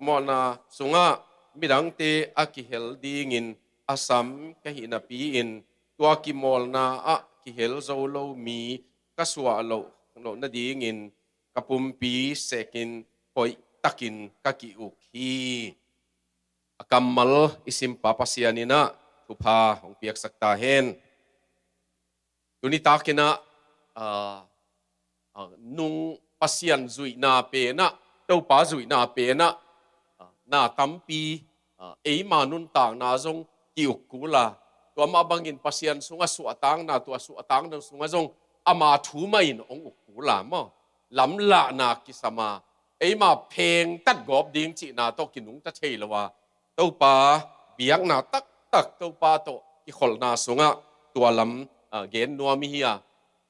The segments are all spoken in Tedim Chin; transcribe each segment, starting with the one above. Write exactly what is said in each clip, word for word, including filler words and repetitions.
Mawhna sungah midangte a kihel dingin a sam ka hih napi-in, tua kimawlna ah kihel zo lo mi ka suah loh, loh nadingin ka pumpi sekin hoih takin ka ki-uk hi. A kammal i simpa Pasian in ah thupha hong piaksak ta hen. Tuni takin ah, ah, ah, nung Pasian zuihna pen ah, Topa zuihna pen ah, ah, na tampi, ah, eima nuntakna zong ki-uk kul a, tua mah bangin Pasian sungah suahtakna, tua suahtakna sungah zong ama thu mah in hong uk kul a maw. Lamlahna kisam a, eima phengtat gawp ding cihna tawh kinungta thei lo a, Topa biakna taktak, Topa tawh kikholhna sungah tua lam, ah, gen nuam i hi a.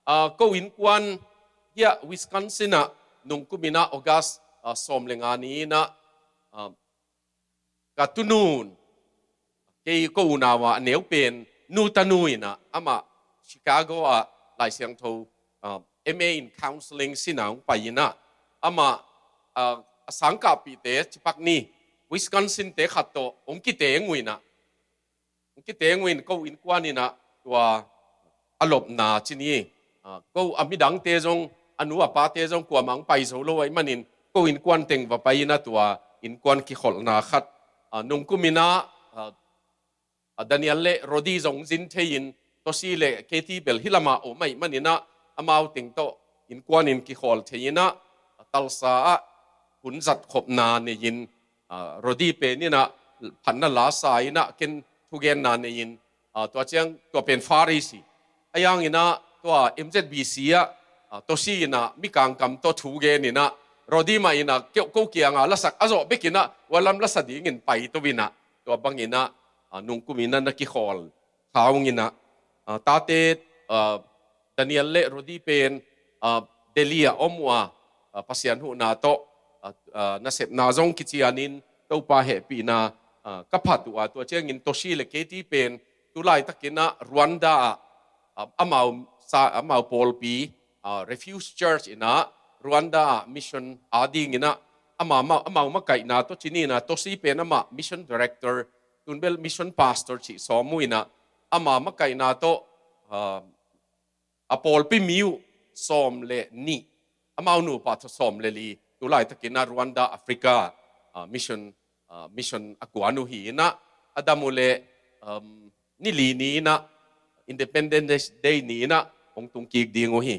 Ah, ko innkuan hiah Wisconsin ah nungkum in ah August, ah, sawm le nga ni in ah, ah, ka tunun, kei ko unau ah a neu pen, nu tanu in ah, amah Chicago ah Lai Siangtho, ah, M A in Counseling sin a hong pai in ah, amah, ah, a sangkahpihte cipak ni, Wisconsin te khat tawh hong kiteng uh in ah, hong kiteng uh in ko innkuan in ah tua a lopna ci ni. Ah, ko a midangte zong, a nu a pate zong kuamah hong pai zo lo ahih manin, ko innkuan teng va pai in ah tua innkuan kikholhna khat. Ah, nungkum in ah, ah, ah, Daniel le Rodi zong zin thei in, Toshi le Katie bel hih lamah om ahih manin ah, amau teng tawh innkuan in kikhawl thei in ah, Tulsa ah hun zatkhopna nei in, ah, Rodi pen in ah phatna la sa in ah, ken thugenna nei in, ah, tua ciang tua pen Faris hi. A yang in ah tua M Z B C ah, ah, Toshi in ah mikang kam tawh thugen in ah, Rodi mah in ah keu ko kiangah lasak a zawh bek in ah, ua lam lasa dingin pai to in ah, tua bang in ah, ah, nungkum in ah na kikhawl kha ung in ah, ah, tate, ah, Daniel le Rodi pen, ah, Delhi ah om uh a, ah, Pasian huhna tawh, ah, ah, nasepna zong kician in Topa hehpihna, ah, ka phat uh a, tua ciangin Toshi le Katie pen tu laitakin ah Rwanda ah, ah, amau sa-, amau pawlpi, ah, Refugee Church in ah Rwanda ah mission a ding in ah, amau, amau makaihna tawh ci ni in ah, Toshi pen amah mission director, tun bel mission pastor cih sawm uh in ah, amah makaihna tawh, ah, a pawlpi mi uh sawm le nih, amau nupa tawh sawm le li, tu laitakin ah Rwanda, Africa, ah, mission, ah, mission a kuan uh hi in ah, a dam uh leh, um, ni li ni in ah, Independence Day ni in ah hong tung kik ding uh hi.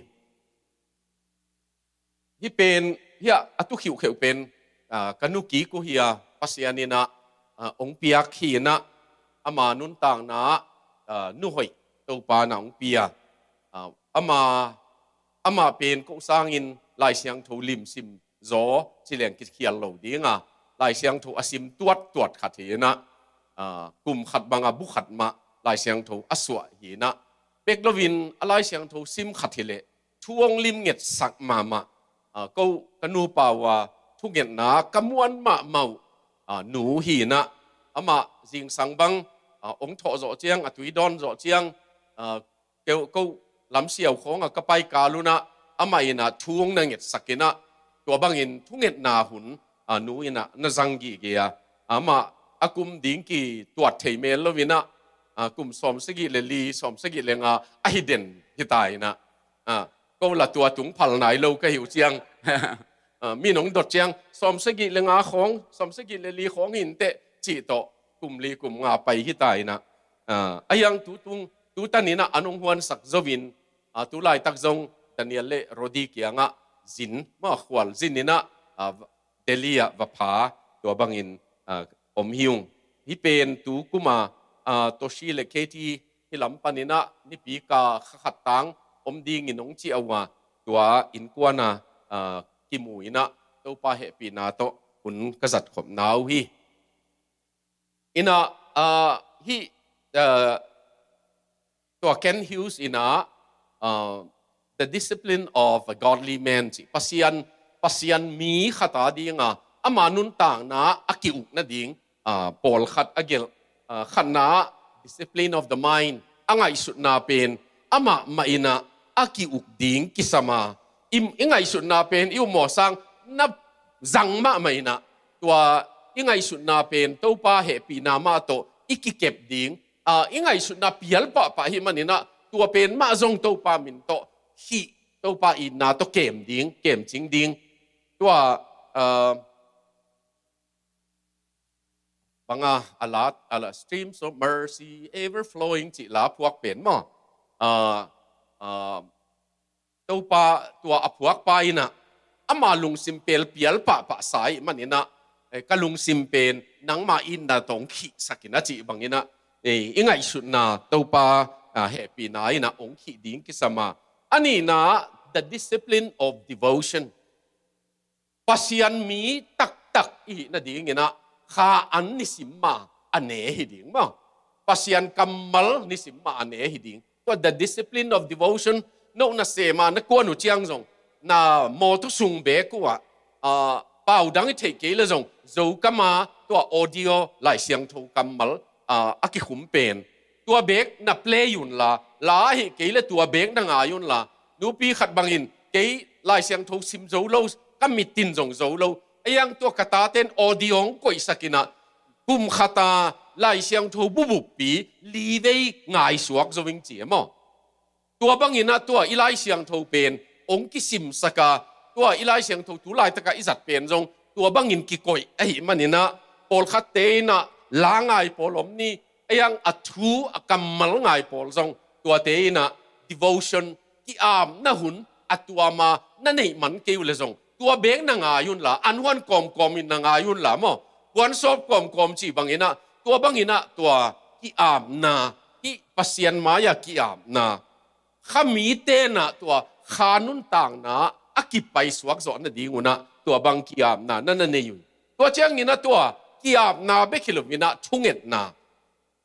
Hih pen, hiah a tu khiuhkheuh pen, ah, ka nu kik uh hi a, Pasian in ah, ah, hong piak hi in ah, ama nuntakna ah, ah, nu hoih Topa in ah hong pia. Ah, ama, amah pen ko sangin Lai Siangtho limsim zaw ci leng kikhial lo ding a, Lai Siangtho a sim tuattuat khat hi in ah, ah, kum khat bang a bu khat mah Lai Siangtho a suah hi in ah, bek loin a Lai Siangtho sim khat hi leh thu hong lim ngetsak mahmah, ah, ko ka nupa uh a thungetna ka muan mahmah uh, ah, nu hi in ah, amah zingsang bang, ah, hong thawh zawh ciang, a tui dawn zawh ciang, ah, keu, ko lamsiau khawng ah ka pai kal un ah, amah in ah thu hong na ngetsak in ah, tua bangin thungetna hun, ah, nu in ah na zang gige a, amah a kum ding kituat thei mel lo in ah, ah, kum sawmsagih le li, sawmsagih le nga a hi den hi ta in ah, ah, ko la tua tung phal nai lo ka hi uh ciang, ah, mi nong dot ciang, sawmsagih le nga khawng, sawmsagih le li khawng hi inteh cih tawh kum li kum nga pai hi ta in ah, ah, a hiang tu tung, tu tan in ah a nong huansak zo in, ah, tu laitak zong Daniel le Rodi kiangah zin, mah khual zin in ah, ah, Delhi ah va pha, tua bangin, ah, om hi ung. Hih pen tu kum a, ah, Toshi le Katie hih lam pan in ah nipi ka kha khat tang om dingin hong ciah uh a, tua innkuan a, ah, kimu in ah Topa hehpihna tawh hun ka zatkhopna uh hi. In ah, ah, hih, ah, tua Kent Hughes in ah, ah, The Discipline of a Godly Man cih, Pasian, Pasian mi khat a ding a, ama nuntakna a ki-uk nading, ah, pawlkhat a gelh, ah, khatna ah Discipline of the Mind, a ngaihsutna pen amah mah in ah a ki-uk ding kisam a, i, i ngaihsutna pen i ummawh sang na zang mahmah in ah, tua i ngaihsutna pen Topa hehpihna mah tawh i kikep ding, ah, i ngaihsutna pial pahpah hi maninah tua pen mah zong Topa min tawh khih, Topa itna tawh kem ding, kemcing ding. Tua, ah, banga a la, a la streams of mercy ever flowing cih la phuak pen maw? Ah, ah, Topa tua a phuakpa inah ama lungsim pelpial pahpah sa ih maninah, eh, ka lungsim pen nangma itna tawh hong khihsak inah cih banginah, eh, i ngaihsutna Topa, ah, hehpihna inah hong khih ding kisam a. A nihna, the discipline of devotion. Pasian mi taktak i hih nadinginah kha an nisim mah a ne hi ding maw? Pasian kammal nisim mah a ne hi ding. Tua the discipline of devotion, no nasem a na kuan uh ciang zong, na mawtaw sung beek uh ah, ah, pau dang i theih kei le zong, Zokam a tua audio Lai Siangtho kammal, ah, a kikhum pen. Tua beek na play unla, la ahi kei le tua beek na ngai unla, nupi khat bangin kei Lai Siangtho sim zo lo, ka mit in zong zo lo. A iang tua ka taten audio hong koihsak inah, kum khata Lai Siangtho bubuppi li vei ngaisuak zo ing ci e maw? Tua banginah tua i Lai Siangtho pen hong kisimsak a, tua i Lai Siangtho tu laitakah i zat pen zong tua bangin kikoih ahi maninah, pawlkhatte inah la ngai pawl om ni, a iang a thu a kammal ngai pawl zong tuate inah devotion, ki-apna hun a tuama na neih man kei uh le zong, tua beek na ngai unla, an huan kawmkawm in na ngai unla maw? Huan sawp kawmkawm cih banginah, tua banginah tua ki-apna, hih Pasian mai-ah ki-apna, kha mite inah tua kha nuntakna a kipaisuak zawh nadingunah tua bang ki-apna na na nei uh. Tua cianginah tua ki-apna bek hi loinah thungetna,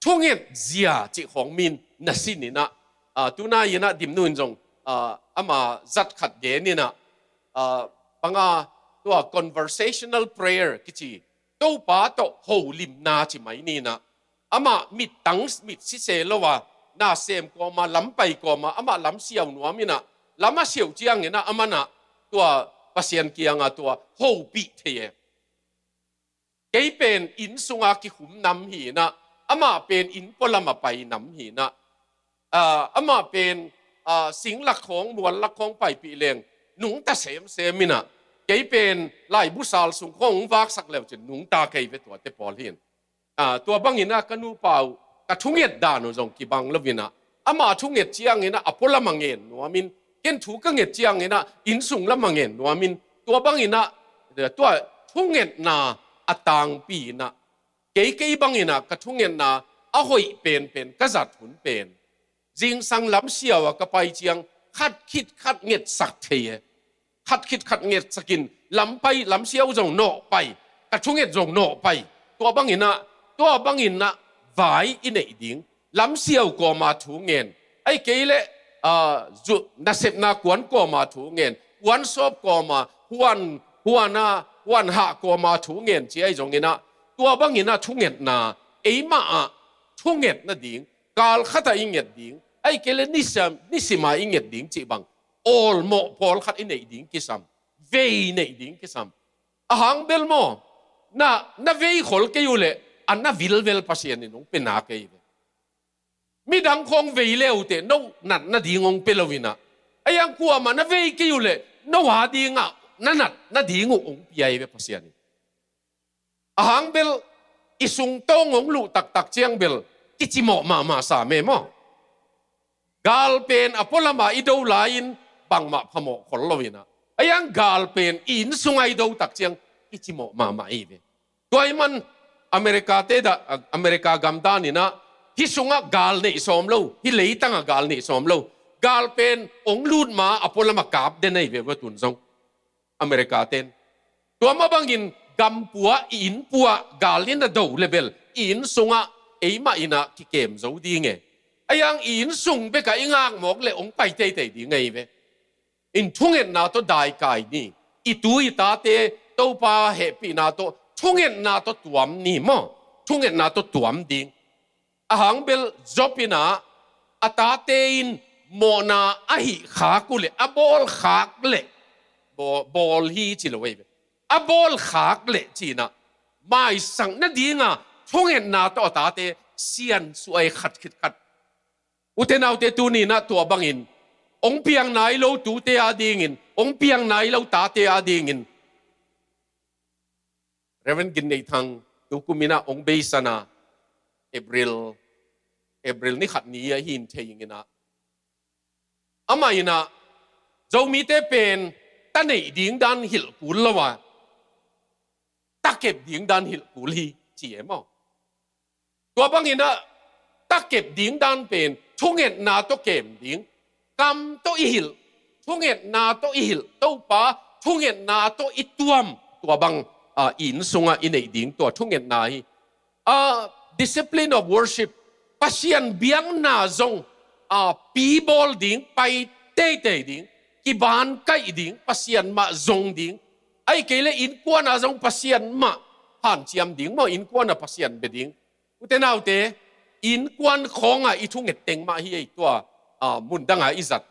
thunget zia cih khawng min na sin inah, ah, tunai inah Dimnu in zong, ah, ama zat khat gen inah, ah, banga tua conversational prayer kici, Topa tawh holimna ci mai ninah, amah mittang mit sise lo a, na sem kawma, lam pai kawma, amah lam siau nuam inah, lam a siau cianginah amanah tua Pasian kianga tua hopih thei e. Kei pen inn sunga kikhum nam hi inah, amah pen inn pualam a pai nam hi inah, ah, amah pen, ah, singlak khawng, muallak khawng paipih leng nungta semsem inah, kei pen laibu sal sung khawng hong vaksak leucin nungta kei ve tuate pawl hi in. Ah, tua banginah ka nupa uh, ka thunget dan uh zong kibang loinah, ama thunget cianginah a pualam a ngen nuamin, ken thu ka nget cianginah inn sung lam a ngen nuamin, tua banginah tua thungetna a tangpi inah, kei kei banginah ka thungetna a hoih penpen ka zat hun pen, zingsang lam siau a ka pai ciang khat khit khat ngetsak thei e. Khat khit khat ngetsakin lam pai, lam siau zong nawh pai, ka thunget zong nawh pai. Tua banginah, tua banginah vai i neih ding. Lam siau kawma thu ngen, ahi kei leh, ah, zu, nasepna kuan kawma thu ngen, kuan sawp kawma, huan, huana, huan hah kawma thu ngen ci ahi zonginah, tua banginah thungetna, eimah ah thunget nading, kal khatah i nget ding, ahi kei leh nisim, nisima i nget ding cih bang awlmawh pawlkhat i neih ding kisam, vei neih ding kisam. A hang bel maw, na, na vei khol kei uh leh a na vilvel Pasian in hong pia na kei ve. Midang khawng vei le uh teh no nat nading hong pia loinah, a iang kuamah na vei kei uh leh no a dingah na nat nading uh hong pia hi ve Pasian in. A hang bel i sungtawng hong luh taktak ciang bel kicimawh mahmah sam e maw? Gal pen a pualama i do lai-in bangmah phamawh khol loinah, a iang gal pen i inn sunga i do tak ciang kicimawh mahmah i ve. Tua i man America te dah, America gam daninah hih sungah gal neih sawm lo, hih leitangah gal neih sawm lo. Gal pen hong lut ma a pualama kap den ahi ve ua tun zong. America ten. Tua mah bangin gampua, i innpua gal in a do le bel i inn sungah eimah innah kikem zo ding e. A iang i inn sung bekah i ngakmawk le hong pai teitei ding ahi ve. In thungetna tawh daikai ni. I tu i tate Topa hehpihna tawh thungetna tawh tuam ni maw? Thungetna tawh tuam ding. A hang bel Job innah a tate in mawhna a hih khak uh leh, a bawl khak leh, baw-, bawl hi ci lo ei ve. A bawl khak leh cinah maisak nadinga thungetna tawh a tate siansuah ei khat khit khat. Ute naute, tuni-in ah tua bangin hong piang nai lo tute adingin, hong piang nai lo tate adingin Reverend Gin Nei Thang tukum in ah hong beisan a, April, April ni khat ni ahi in thei ing in ah, amah in ah Zomite pen ta neih ding dan hilh kul lo a, ta kep ding dan hilh kul hi, ci e maw. Tua bangin ah ta kep ding dan pen thungetna tawh kem ding, kam tawh i hilh, thungetna tawh i hilh, Topa thungetna tawh i tuam, tua bang, ah, i inn sungah i neih ding tua thungetna hi. Ah, discipline of worship, Pasian biakna zong, ah, pi bawl ding, pai teitei ding, kiban kaih ding, Pasian mah zong ding, ahih kei leh innkuan ah zong Pasian mah hanciam ding maw, innkuan ah Pasian bia ding. Ute naute, innkuan khawngah i thunget teng mah hi ei tua, ah, mundangah i zat.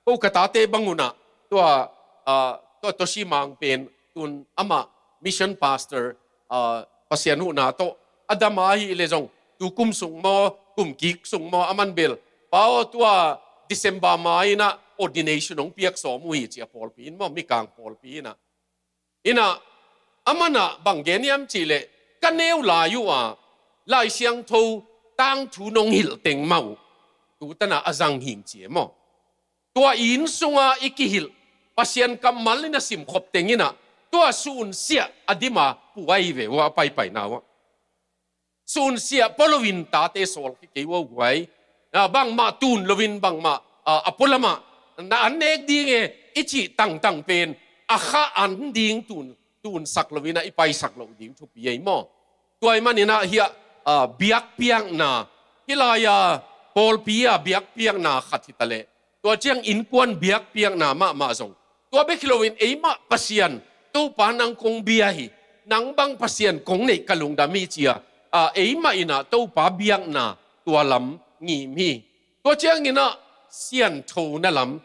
Ko ka tate bang un ah tua, ah, tua Toshi Mang pen tun amah mission pastor, ah, Pasian huhna tawh a dam ahih leh zong, tu kum sung maw, kum kik sung maw, a man bel, Pa aw, tua December ma in ah ordination hong piak sawm uh hi, ci a, pawlpi in maw, mikang pawlpi in ah. In ah, aman ah bang gen hiam cih leh, ka neu lai uh a, Lai Siangtho tangthu nong hilh teng mah uh tu tan ah a zang hi ing, ci e maw. Tua inn sunga i kihilh, Pasian kammal in a simkhop teng in ah, tua sunsiah a dim a pua hi ve uh a, paipaina uh ah. Sunsiah pua loin tate sawl khia kei uh a, guai. Ah, bangmah tun loin bangmah, ah, a pualamah na an nek ding e i cih tangtang pen a kha an ding tun, tunsak loin ah i paisak loh ding thupi ei maw. Tua ahih manin ah hiah, ah, biakpiakna, hih lai-a pawlpi-a biakpiakna khat hi ta leh, tua ciang innkuan biakpiakna mahmah zong, tua bek hi loin eimah Pasian, Topa nang kong bia hi, nang bang Pasian kong neih ka lungdam hi, ci a, ah, eimah in ah Topa biakna tua lam ngim hi. Tua ciangin ah sianthona lam,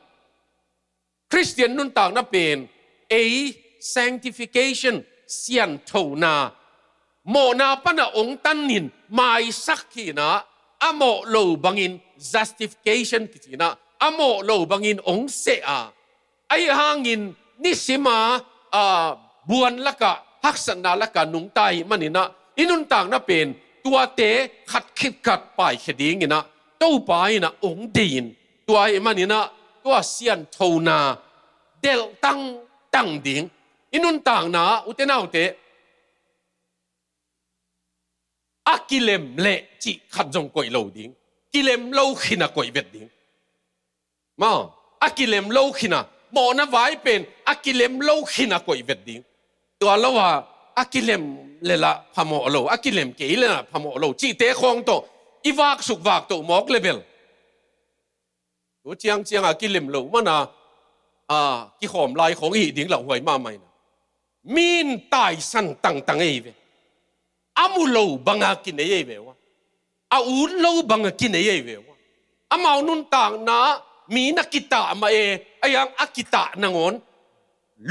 Khristian nuntakna pen ei sanctification, sianthona, mawhna pan ah hong tan in maisak hi in ah, a mawh lo bangin justification kici in ah, a mawh lo bangin hong seh a, ahih hangin nisim a, ah, buan lakah, haksatna lakah nungta ahih manin ah i nuntakna pen tuate khat khit khat paikhia ding in ah Topa in ah hong deih in, tua ahih manin ah tua sianthona delh tangtang ding. I nuntakna ah, ute naute, a kilem leh cih khat zong koih lo ding. Kilem lo khin a koih vet ding. Maw, a kilem lo khin a, mawhna vai pen a kilem lo khin a koih vet ding. Tua lo a, a kilem leh lah phamawh lo, a kilem kei leh lah phamawh lo cihte khawng tawh i vaksuk vaktoh mawk leh bel, tu ciangciang a kilem lo man a, a, kikhawm lai khawng i hih ding lauhuai mahmah in ah, mi in taisan tangtang ei ve. A mu lo banga kinei ei ve uh a, a ut lo banga kinei ei ve uh a. Amau nuntakna ah mi in a kitah mah e, ahih hang a kitah nangawn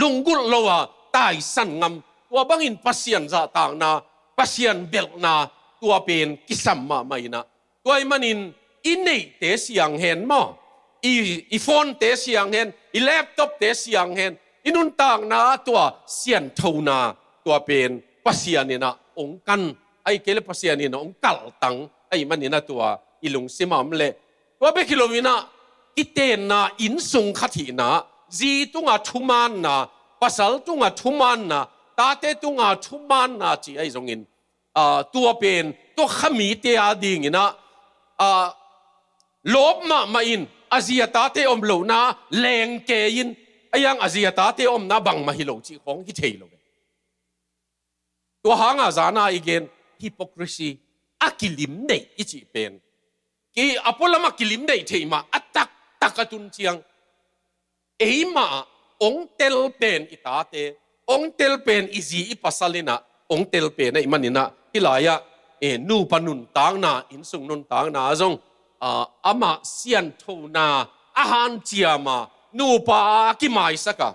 lunggulh lo a taisan ngam. Tua bangin Pasian zahtakna, Pasian belhna, tua pen kisam mahmah in ah, tua ahih manin i neihte siang hen maw, i, i phone-te siang hen, i laptop-te siang hen, i nuntakna ah tua sianthona, tua pen Pasian in ah hong kan, ahih kei leh Pasian in ah hong kalhtang ahih manin ah tua i lungsim ah om leh, tua bek hi loin ah, kitenna, inn sung khat hihna, zi tunga thumaanna, pasal tunga thumaanna, tate tunga thumaanna cih ahi zongin, ah, tua pen, tua kha mite adingin ah, ah, lawp mahmah in, a zi a tate om lohna lengke in, ahih hang a zi a tate omna bangmah hi lo cih khawng hi thei lo ve. Tua hangah zana i gen hypocrisy, a kilim neih i cih pen, ki a pualamah kilim neih theih mah, a taktak a tun ciang, eimah ah hong tel pen i tate, hong tel pen i zi i pasal in ah, hong tel pen ahih manin ah, hih lai-ah, eh, nupa nuntakna, innsung nuntakna ah zong, ah, amah sianthona a hanciam a, nupa a kimaisak a,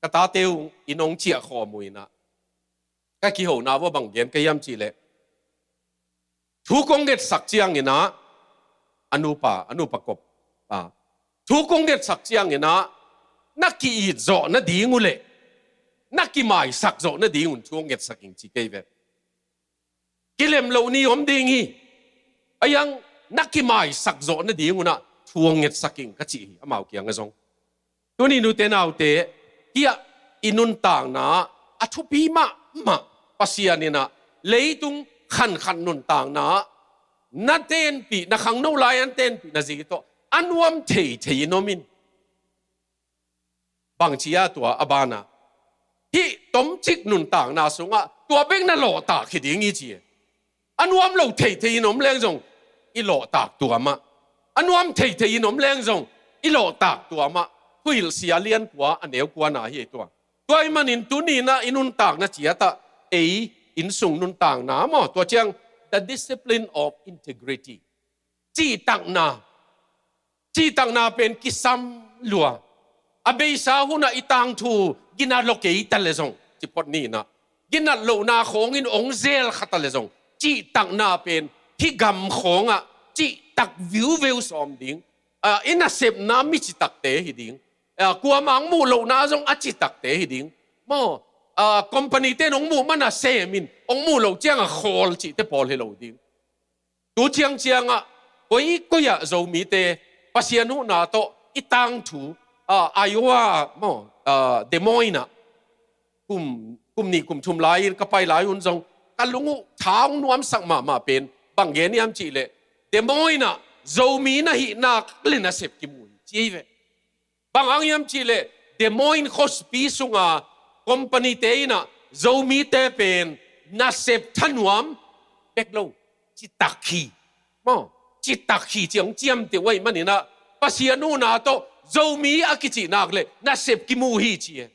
ka tate uh in hong ciah khawm uh in ah, Ka kihona vua bang gen ka hiam cih leh, thu kong ngetsak ciangin ah, a nupa, a nupa kop, a, thu kong ngetsak ciangin ah, na ki-it zawh nading uh leh na kimaisak zawh nadingun thu hong ngetsak ing ci kei ve. Kilem loh ni om ding hi. Ahi zongin na kimaisak zawh nadingun ah thu hong ngetsak ing ka ci hi, amau kiangah zong. Tuni nute naute, hih i nuntakna a thupi mahmah Pasian in ah leitung khankhat nuntakna na tenpih, na khangno lai-a na tenpih na zi tawh a nuam theithei in om in. Bangci a tua a banah, hih tomcik nuntakna sungah tua bek na lawhtak hi ding hi ci. A nuam lo theithei in om leng zong i lawhtak tua mah. A nuam theithei in om leng zong i lawhtak tua mah. Thuhilhsia lian kua, a neu kuana hi tua. Tua ahih manin tuni-in ah i nuntakna ciatah ei innsung nuntakna maw, tua ciang the discipline of integrity. Cihtakna. Cihtakna pen kisam lua. A beisa hunah i tangthu ginat lo kei ta leh zong, ci phot ni-in ah, ginat lohna khawngin hong zel kha ta leh zong, cihtakna pen hih gam khawngah cihtak viuveu sawm ding. A, i nasepna mi citakte hi ding. A, kuamah hong muh lohna zong a citakte hi ding. Maw, a, company-te in hong muh man a sem in, hong muh loh ciangah khawl cihte pawl hi lo ding. Tu ciangciangah koikoi-ah Zomite Pasian huhna tawh i tangthu, a, Iowa maw, a, Des Moines-ah kum, kum nih kum thum lai-in ka pai lai-un zong ka lung uh tha hong nuamsak mahmah pen bang gen hiam cih leh, Des Moines-ah Zomi na hih nak leh nasep kimu hi ci hi ve. Bang hang hiam cih leh Des Moines khuapi sunga company-te in ah Zomite pen nasep thanuam bek lo, citak hi. Maw, citak hi ci hong ciamteh uh ahih manin ah Pasian huhna tawh Zomi a kicih nak leh nasep kimu hi ci hi.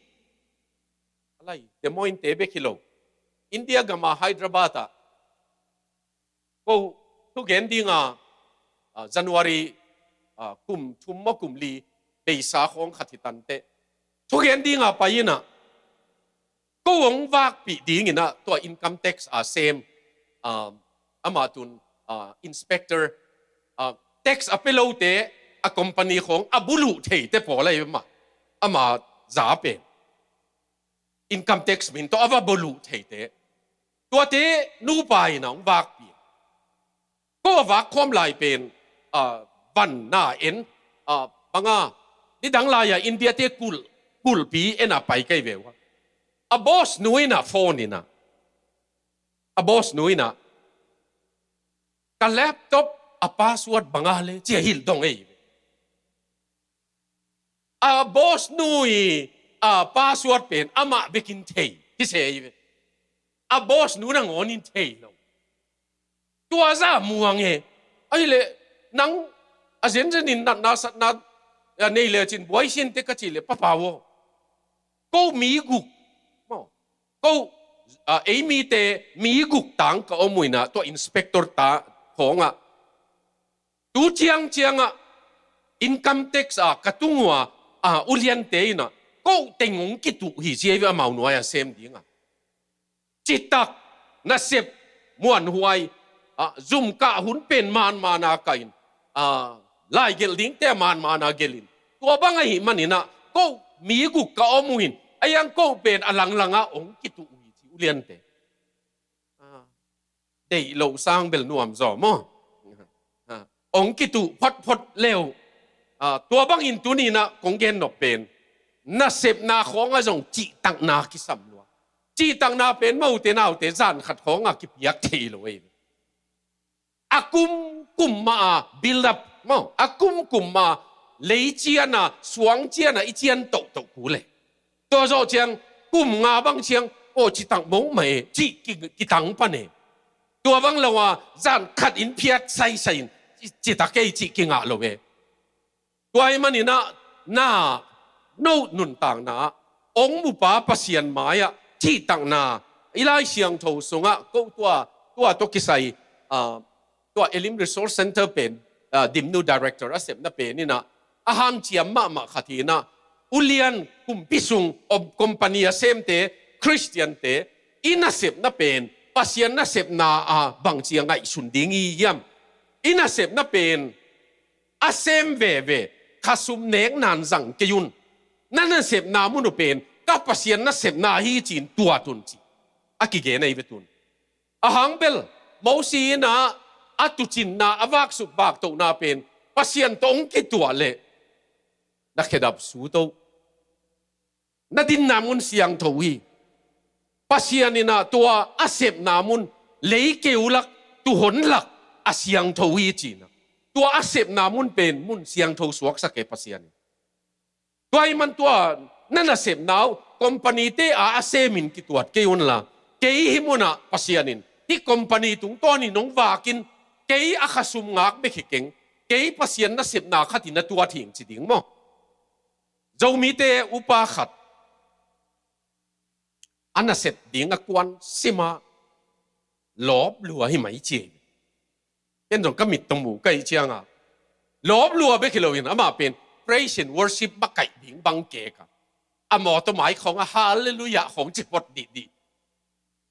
A lai, Des Moines-te bek hi lo. India gama Hyderabad-ah ko thugen dinga, a, January, a, kum thum maw kum li beisa khawng khat hi tanteh, thugen dinga pai-in ah ko hong vakpih dingin ah tua income tax a sem, a, amah tun, a, inspector, a, tax a pia lote a company khawng a buluh theite pawl ahi mah, ama za pen. Income tax min tawh a va buluh theite, tuate nupa in ah hong vakpih. Ko a vak khawm lai pen, a, van na en, a, banga, nidang lai-a India-te kulh, kulhpi en a pai ka hi ve ua. A boss nu in ah phone in ah, a boss nu in ah, ka laptop a password banga le ci a hilh dong ei. A boss nu i, a, password pen amah bekin thei hi se hi ve. A boss nu nangawnin thei lo. Tua zah muang e. Ahih leh nang a zenzenin natna satna, a, nei lecin buai sin teh ka cih leh, papa aw, ko mi guk, maw, ko, a, ei mite mi guk tang ka om uh in ah, tua inspector ta khawngah tu ciangciangah income tax a ka tung uh a, a, uliante in ah ko teng hong kituh hi ci hi ve, amau nuai-a sem dingah. Citak, nasep, muanhuai, a, zumkah hun pen manmana kah in, a, laigelh dingte a manmana gelh in. Tua bang ahih manin ah ko mi guk ka om uh in, a yang ko pen a langlangah hong kituh uh hi ci uliante. A, deih loh sang bel nuam zaw maw? A, hong kituh photphot leu. A, tua bangin tuni-in ah kong gen nop pen, nasepna khawngah zong cihtakna kisam lua. Cihtakna pen, mote naute, zan khat khawngah kipiak thei lo ei. A kumkum mah a build up maw, a kumkum mah a lei cian a, suang cian a i cian tohtoh kul e. Tua zawh ciang kum nga bang ciang, aw, citak mawk mah e cih ki, kitang pan e. Tua bang lo a zan khat in phiat saisai in, ci, citak ei cih kingah lo e. Tua ahih manin ah na, no nuntakna ah hong mupa Pasian mai-ah cihtakna, i Lai Siangtho sungah ko tua, tua tawh kisai, a, tua Elim Resource Center pen, a, Dimnu director a sepna pen in ah, a hanciam mahmah khat hi in ah, ulian kumpi sung om company a semte, Khristiante, I nasepna pen Pasian nasepna a bangci a ngaihsun ding i hiam? I nasepna pen a sem veve, khasum nek nan zang kei un. Na nasepna mun uh pen ka Pasian nasepna hi ci-in tuat un ci a kigen ahi ve tun. Ahang bel Mosi in ah a tucinna, a vaksuk vaktohna pen Pasian tawh hong kituah leh na khedap sut o. Na dinna mun siangtho hi. Pasian in ah tua a sepna mun, leikeu lak, tuuhon lak a siangtho hi ci-in ah, tua a sepna mun pen mun siangtho suaksak e Pasian in. Tua ahih man tua na nasepna uh company-te a a semin kituat kei unla, kei hih munah Pasian in hih company tungtawnin hong vakin, kei a khasum ngak bek hi keng, kei Pasian nasepna khatin a tuat hing ci ding maw? Zomite upa khat a nasep ding a kuan sima lawp lua hi mai ci. Ken zong ka mit tawh mu ka hih cianga lawp lua bek hi loin amah pen praise and worship makaih ding bang keka, a mawtaw mai khawng a halleluiah khawng ci phot dihdih.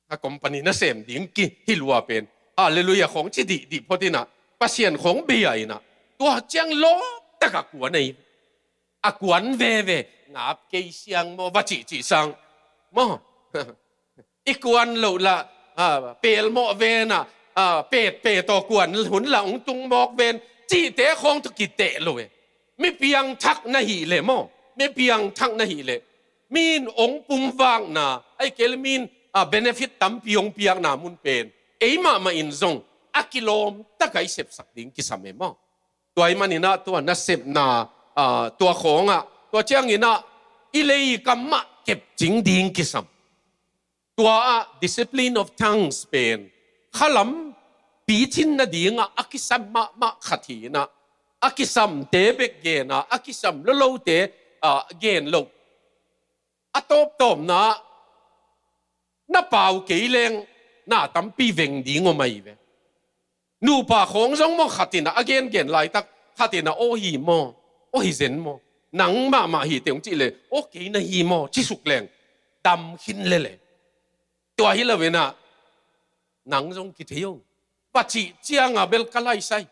A company nasem ding ki hi lua pen halleluiah khawng ci dihdih phot inah Pasian khawng bia inah tua ciang lawp taka kuan ahi. A kuan veve, ngap kei siang maw va cihcih sang maw? I kuan loh lah pelmawh venah petpe tawh kuan hun lah hong tung mawk ven cihte khawng tawh kiteh lo e. Mi piangthak na hih leh maw, mi piangthak na hih leh, mi in hong pumvakna ahih kei leh mi in benefit tampi hong piakna mun pen ei mahmah in zong a kilawm taka i sepsak ding kisam e maw? Tua ahih maninah tua nasepna tua khawngah tua cianginah i leikam mah kepcing ding kisam. Tua ah discipline of tongues pen khalam picin nadingah a kisam mahmah khat hi inah, a kisamte bek genah a kisam lolote gen loh. A tawptawpna na pau kei leng na tampi veng ding om ahi ve. Nupa khawng zong maw khatinah a gengen laitak khatinah aw hi maw, aw hi zen maw, nang mahmah hi teh hong cih leh aw kei na hi maw ci suk leng dam khin lele. Tua hi loinah nang zong kithei o. Pacih cianga bel ka laisai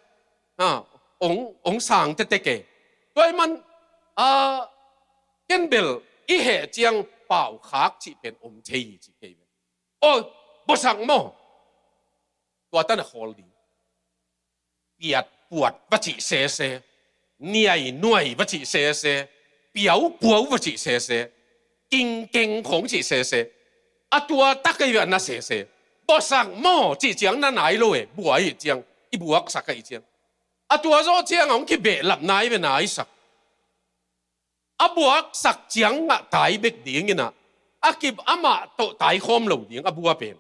ong sang tetek e. Tua ahih man ken bel i heh ciang paukhak cih pen om thei hi ci kei ve. Aw, bawsak maw? Tua tan a khawl ding. Piat puat va cih sese, niai nuai va cih sese, piau puau va cih sese, kingkeng khawng cih sese. A tua tak ahi ve a na sese. Bawsak maw cih ciang na nai lo e, bua ahi ciang, i buaksak ahi ciang. A tua zawh ciang a hong kibehlap nai ve naisak. A buaksak ciang ngah tai bek dinginah a kip amah tawh taikhawm lo ding a bua pen.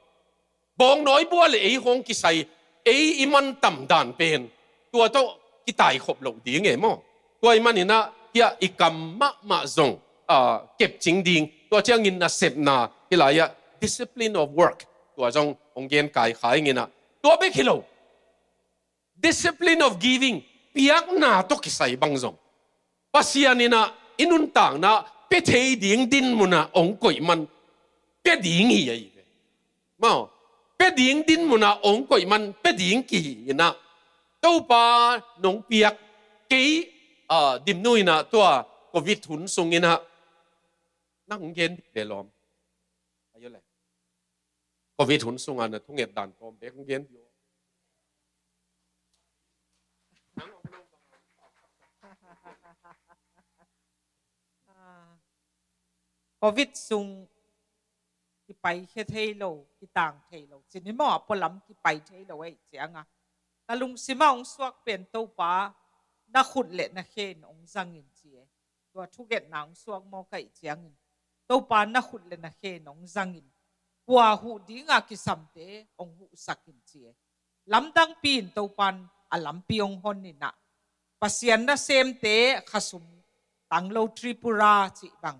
Bawngnawi bua le ei hong kisai, ei i mantam dan pen tua tawh kitaikhop loh ding e maw? Tua ahih maninah hiah i kam mahmah zong kepcing ding. Tua ciangin nasepna hi lai-ah discipline of work tua zong hong gen kaikhai inginah tua bek hi lo. Discipline of giving, piakna tawh kisai bang zong Pasian inah i nuntakna pia thei ding din munah hong koih man pia ding hi ahi ve. Maw, pia ding din munah hong koih man pia ding kihi inah Topa nong piak kei. Dimnu inah tua covid hun sunginah nang gen dih le lawm. Ayo le. Covid hun sunga na thunget dan tawm bek gen dio. Covid sung kipai khia thei lo, kitang thei lo. Cini maw a pualam kipai thei lo ahi cianga ka lungsimah hong suak pen Topa na khut le na khe in hong zangin ci e. Tua thugetna hong suak maw ka hih ciangin Topa na khut le na khe in hong zangin kua huh dinga kisamte hong huhsakin ci e. Lamdangpi in Topan a lampi hong hon inah Pasian nasemte khasum tang lo Tripura cih bang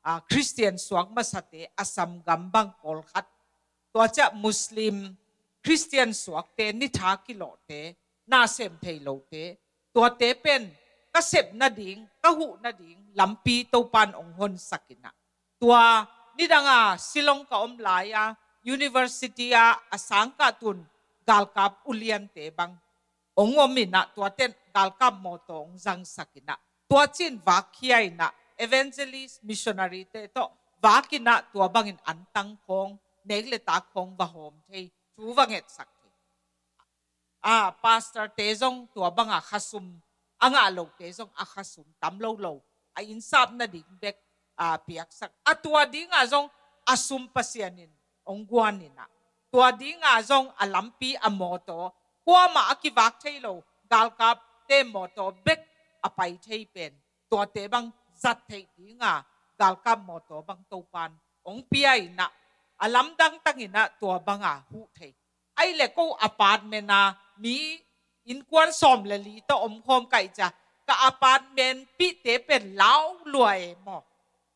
Khristian suak masate Assam gam bang pawlkhat, tua ciah Muslim Khristian suakte nitha kilawhte na sem thei lote tuate pen ka sep nading, ka huh nading lampi Topan hong honsak inah. Tua nidanga Shillong ka om lai-a University ah a sangkah tun galkap uliante bang hong om inah, tuate in galkap mawtaw hong zangsak inah, tua cin vakkhia inah, evangelist missionary te tawh vak inah, tua bangin antang khawng, nek le tak khawng va hawm thei, thu va ngetsak thei. A pastor te zong tua banga khasum a ngah lote zong a khasum tam lo lo, a innsap nading bek a piaksak. A tua dinga zong a sum Pasian in hong guan inah, tua dinga zong a lampi a mawtaw, kuamah a kivak thei lo galkapte mawtaw bek a pai thei pen, tuate bang zat theih dinga galkap mawtaw bang Topan hong pia inah, a lamdang tanginah tua banga huh thei. Ai le ko apartment a mi innkuan sawm le li tawh om khawm kaih cia, ka apartment pihte pen lau lua e maw.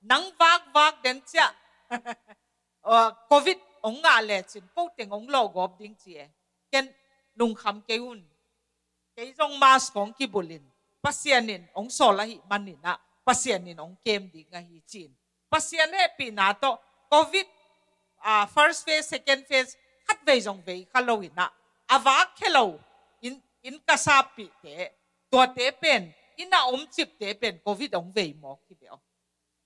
Nang vakvak den ciah covid hong ngah lecin ko teng hong lawhgawp ding ci e. Ken lungkham kei un. Kei zong mask hong kibulhin, Pasian in hong sawl ahih maninah Pasian in hong kem ding ahi cin. Pasian hehpihna tawh covid, ah, first phase, second phase, khatvei zong vei kha lo inah, a vak khe lo in, in ka sappihte, tuate pen, inn a om cipte pen covid hong vei mawk hi ve aw.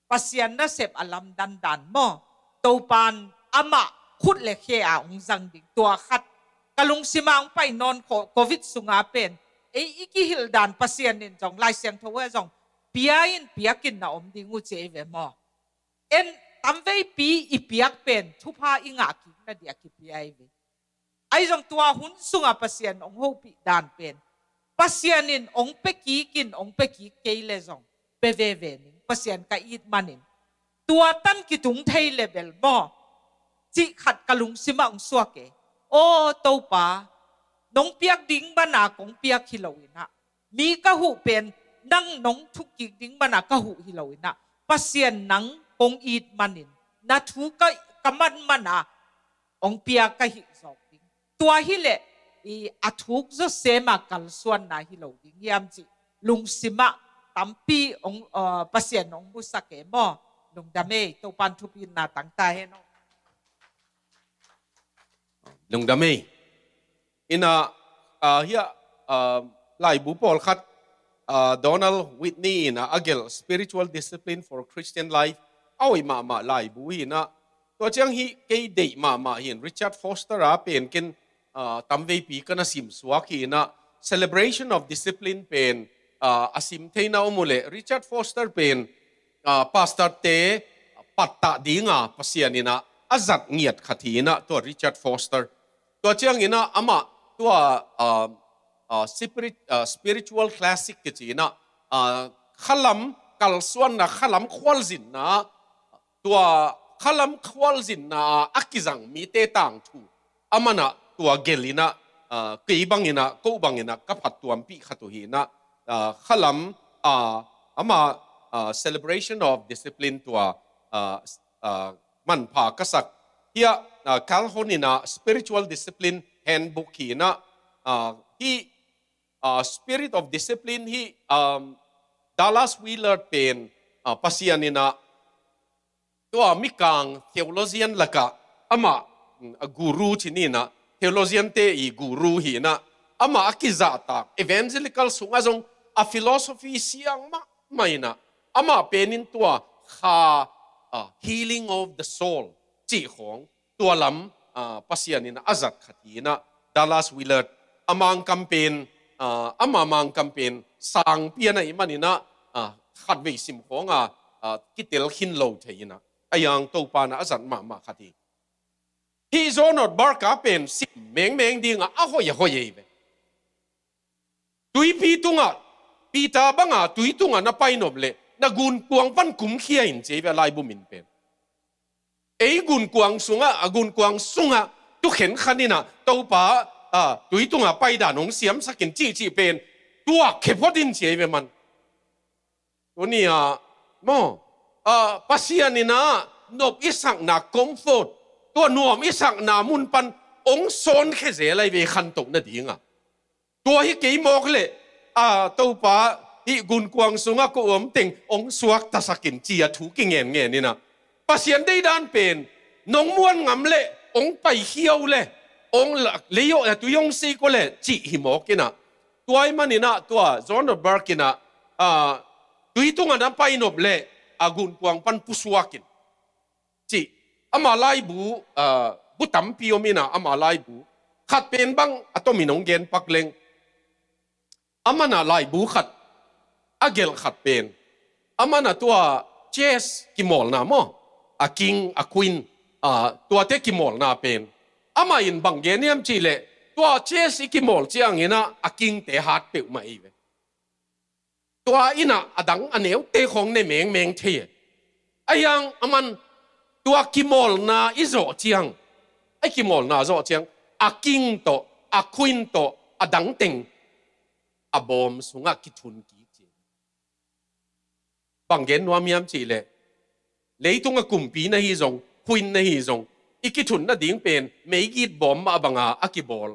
Pasian nasep a lamdandan maw, Topan amah khut le khe a hong zang ding tua khat ka lungsimah hong pai nawn kho. Covid sunga pen ei i kihilh dan Pasian in zong, Lai Siangtho ah zong pia in, piakin na om ding uh ci ei ve maw. En tamveipi i piak pen thupha i ngah kikna dia kipia ei ve. Ahi zong tua hun sungah Pasian hong hopih dan pen, Pasian in hong pia kikin, hong pia kik kei le zong pia veve ning, Pasian ka it manin tua tan kitung thei le bel maw, cih khat ka lungsimah hong suak e. Aw Topa, nong piak ding mana kong piak hi lo inah, mi ka huh pen nang nong thuk kik ding mana ka huh hi lo inah, Pasian nang kong it manin na thu ka, ka man mana hong pia ka hih zawk ding. Tua hileh i a thuk zawsema kalsuanna hi lo ding hiam cih lungsimah tampi hong, uh, Pasian hong busak e maw. Lungdam ei, Topan thupina tangta hen aw. Lungdam ei. Inah, ah, hiah, ah, laibu pawlkhat, ah, Donald Whitney inah a gelh Spiritual Discipline for Christian Life a hoih mahmah laibu hi inah, tua ciang hih kei deih mahmah hi in, Richard Foster a pen ken, ah, tamveipi ka na simsuak hi inah, Celebration of Discipline pen, ah, a sim theina om uhleh Richard Foster pen, ah, pastor-te pattah dinga Pasian inah a zat ngiat khat hi inah, tua Richard Foster. Tua ciang inah amah tua, ah, ah, spirit, ah, spiritual classic kici inah, ah, khalam kalsuanna, khalam khualzinna, tua khalam khualzinna a kizang mite tangthu a manah tua gelh inah, ah, kei bang inah, ko bang inah ka phattuampih khat uh hi inah, ah, khalam, ah, amah, ah, Celebration of Discipline tua, ah, ah, manpha ka sak. Hiah, ah, Calhoun inah Spiritual Discipline Handbook hi inah, ah, hih, ah, Spirit of Discipline hih, um, Dallas Willard pen, ah, Pasian inah tua mikang theologian lakah amah, mm, a guru ci ni inah, theologian-te i guru hi inah, amah a kizahtak evangelical sungah zong a philosophy siang mahmah inah, amah penin tua kha, ah, healing of the soul cih khawng, tua lam, ah, Pasian inah a zat khat hi inah, Dallas Willard. A Mangkam pen, ah, ama Mangkam pen sangpi a na hih man inah, ah, khatvei sim khawng a, ah, kitel khin lo thei inah, a yang Topa inah a zat mahmah khat hi. Hih John Ortberg a pen sim mengmeng dinga a hoih a hoih ei ve. Tuipi tungah, Peter banga tui tungah na pai nop leh na gunkuang pan kumkhia in ci ei ve, a laibu min pen. Ei gunkuang sungah, a gunkuang sungah tu khenkhat inah Topa, ah, tui tungah paidan hong siamsak in cihcih pen tuak khe phot in ci ei ve man. Tuni-ah maw, ah, Pasian inah nop i sakna comfort, tua nuam i sakna mun pan hong sawn khe zel ahi ve, khantoh nadinga. Tua hi kei mawk leh, ah, Topa, hih gunkuang sungah ko om teng hong suaktasak in ci-a thu kingenngen inah, Pasian deidan pen nong muan ngam leh hong paikhia uh le, hong la, leiawh a tui hong sik uh le, cih hi mawk inah. Tua ahih maninah, tua John Burke inah, ah, tui tungah na painop le, a gunkuang pan pusuak in. Cih, ama laibu, ah, bu tampi om inah, ama laibu. Khat pen bang, a tomin hong genpak leng. Aman a laibu khat, a gelh khat pen. Aman a tua chess kimawlna maw. A king, a queen, ah, tuate kimawlna pen. Amah in bang gen hiam cihleh, tua chess i kimawl cianginah, a kingte hat peuhmah ei ve. Tua inah a dang a neute khawng ne mengmeng thei e. Ahi hang aman tua kimawlna i zawh ciang, a kimawlna zawh ciang, a king tawh, a queen tawh, a dang teng, a bawm sungah kithun kik ci. Bang gen nuam hiam cihleh, leitung a kumpi na hi zong, queen na hi zong, i kithun nading pen, meigit bawm mah banga a kibawl.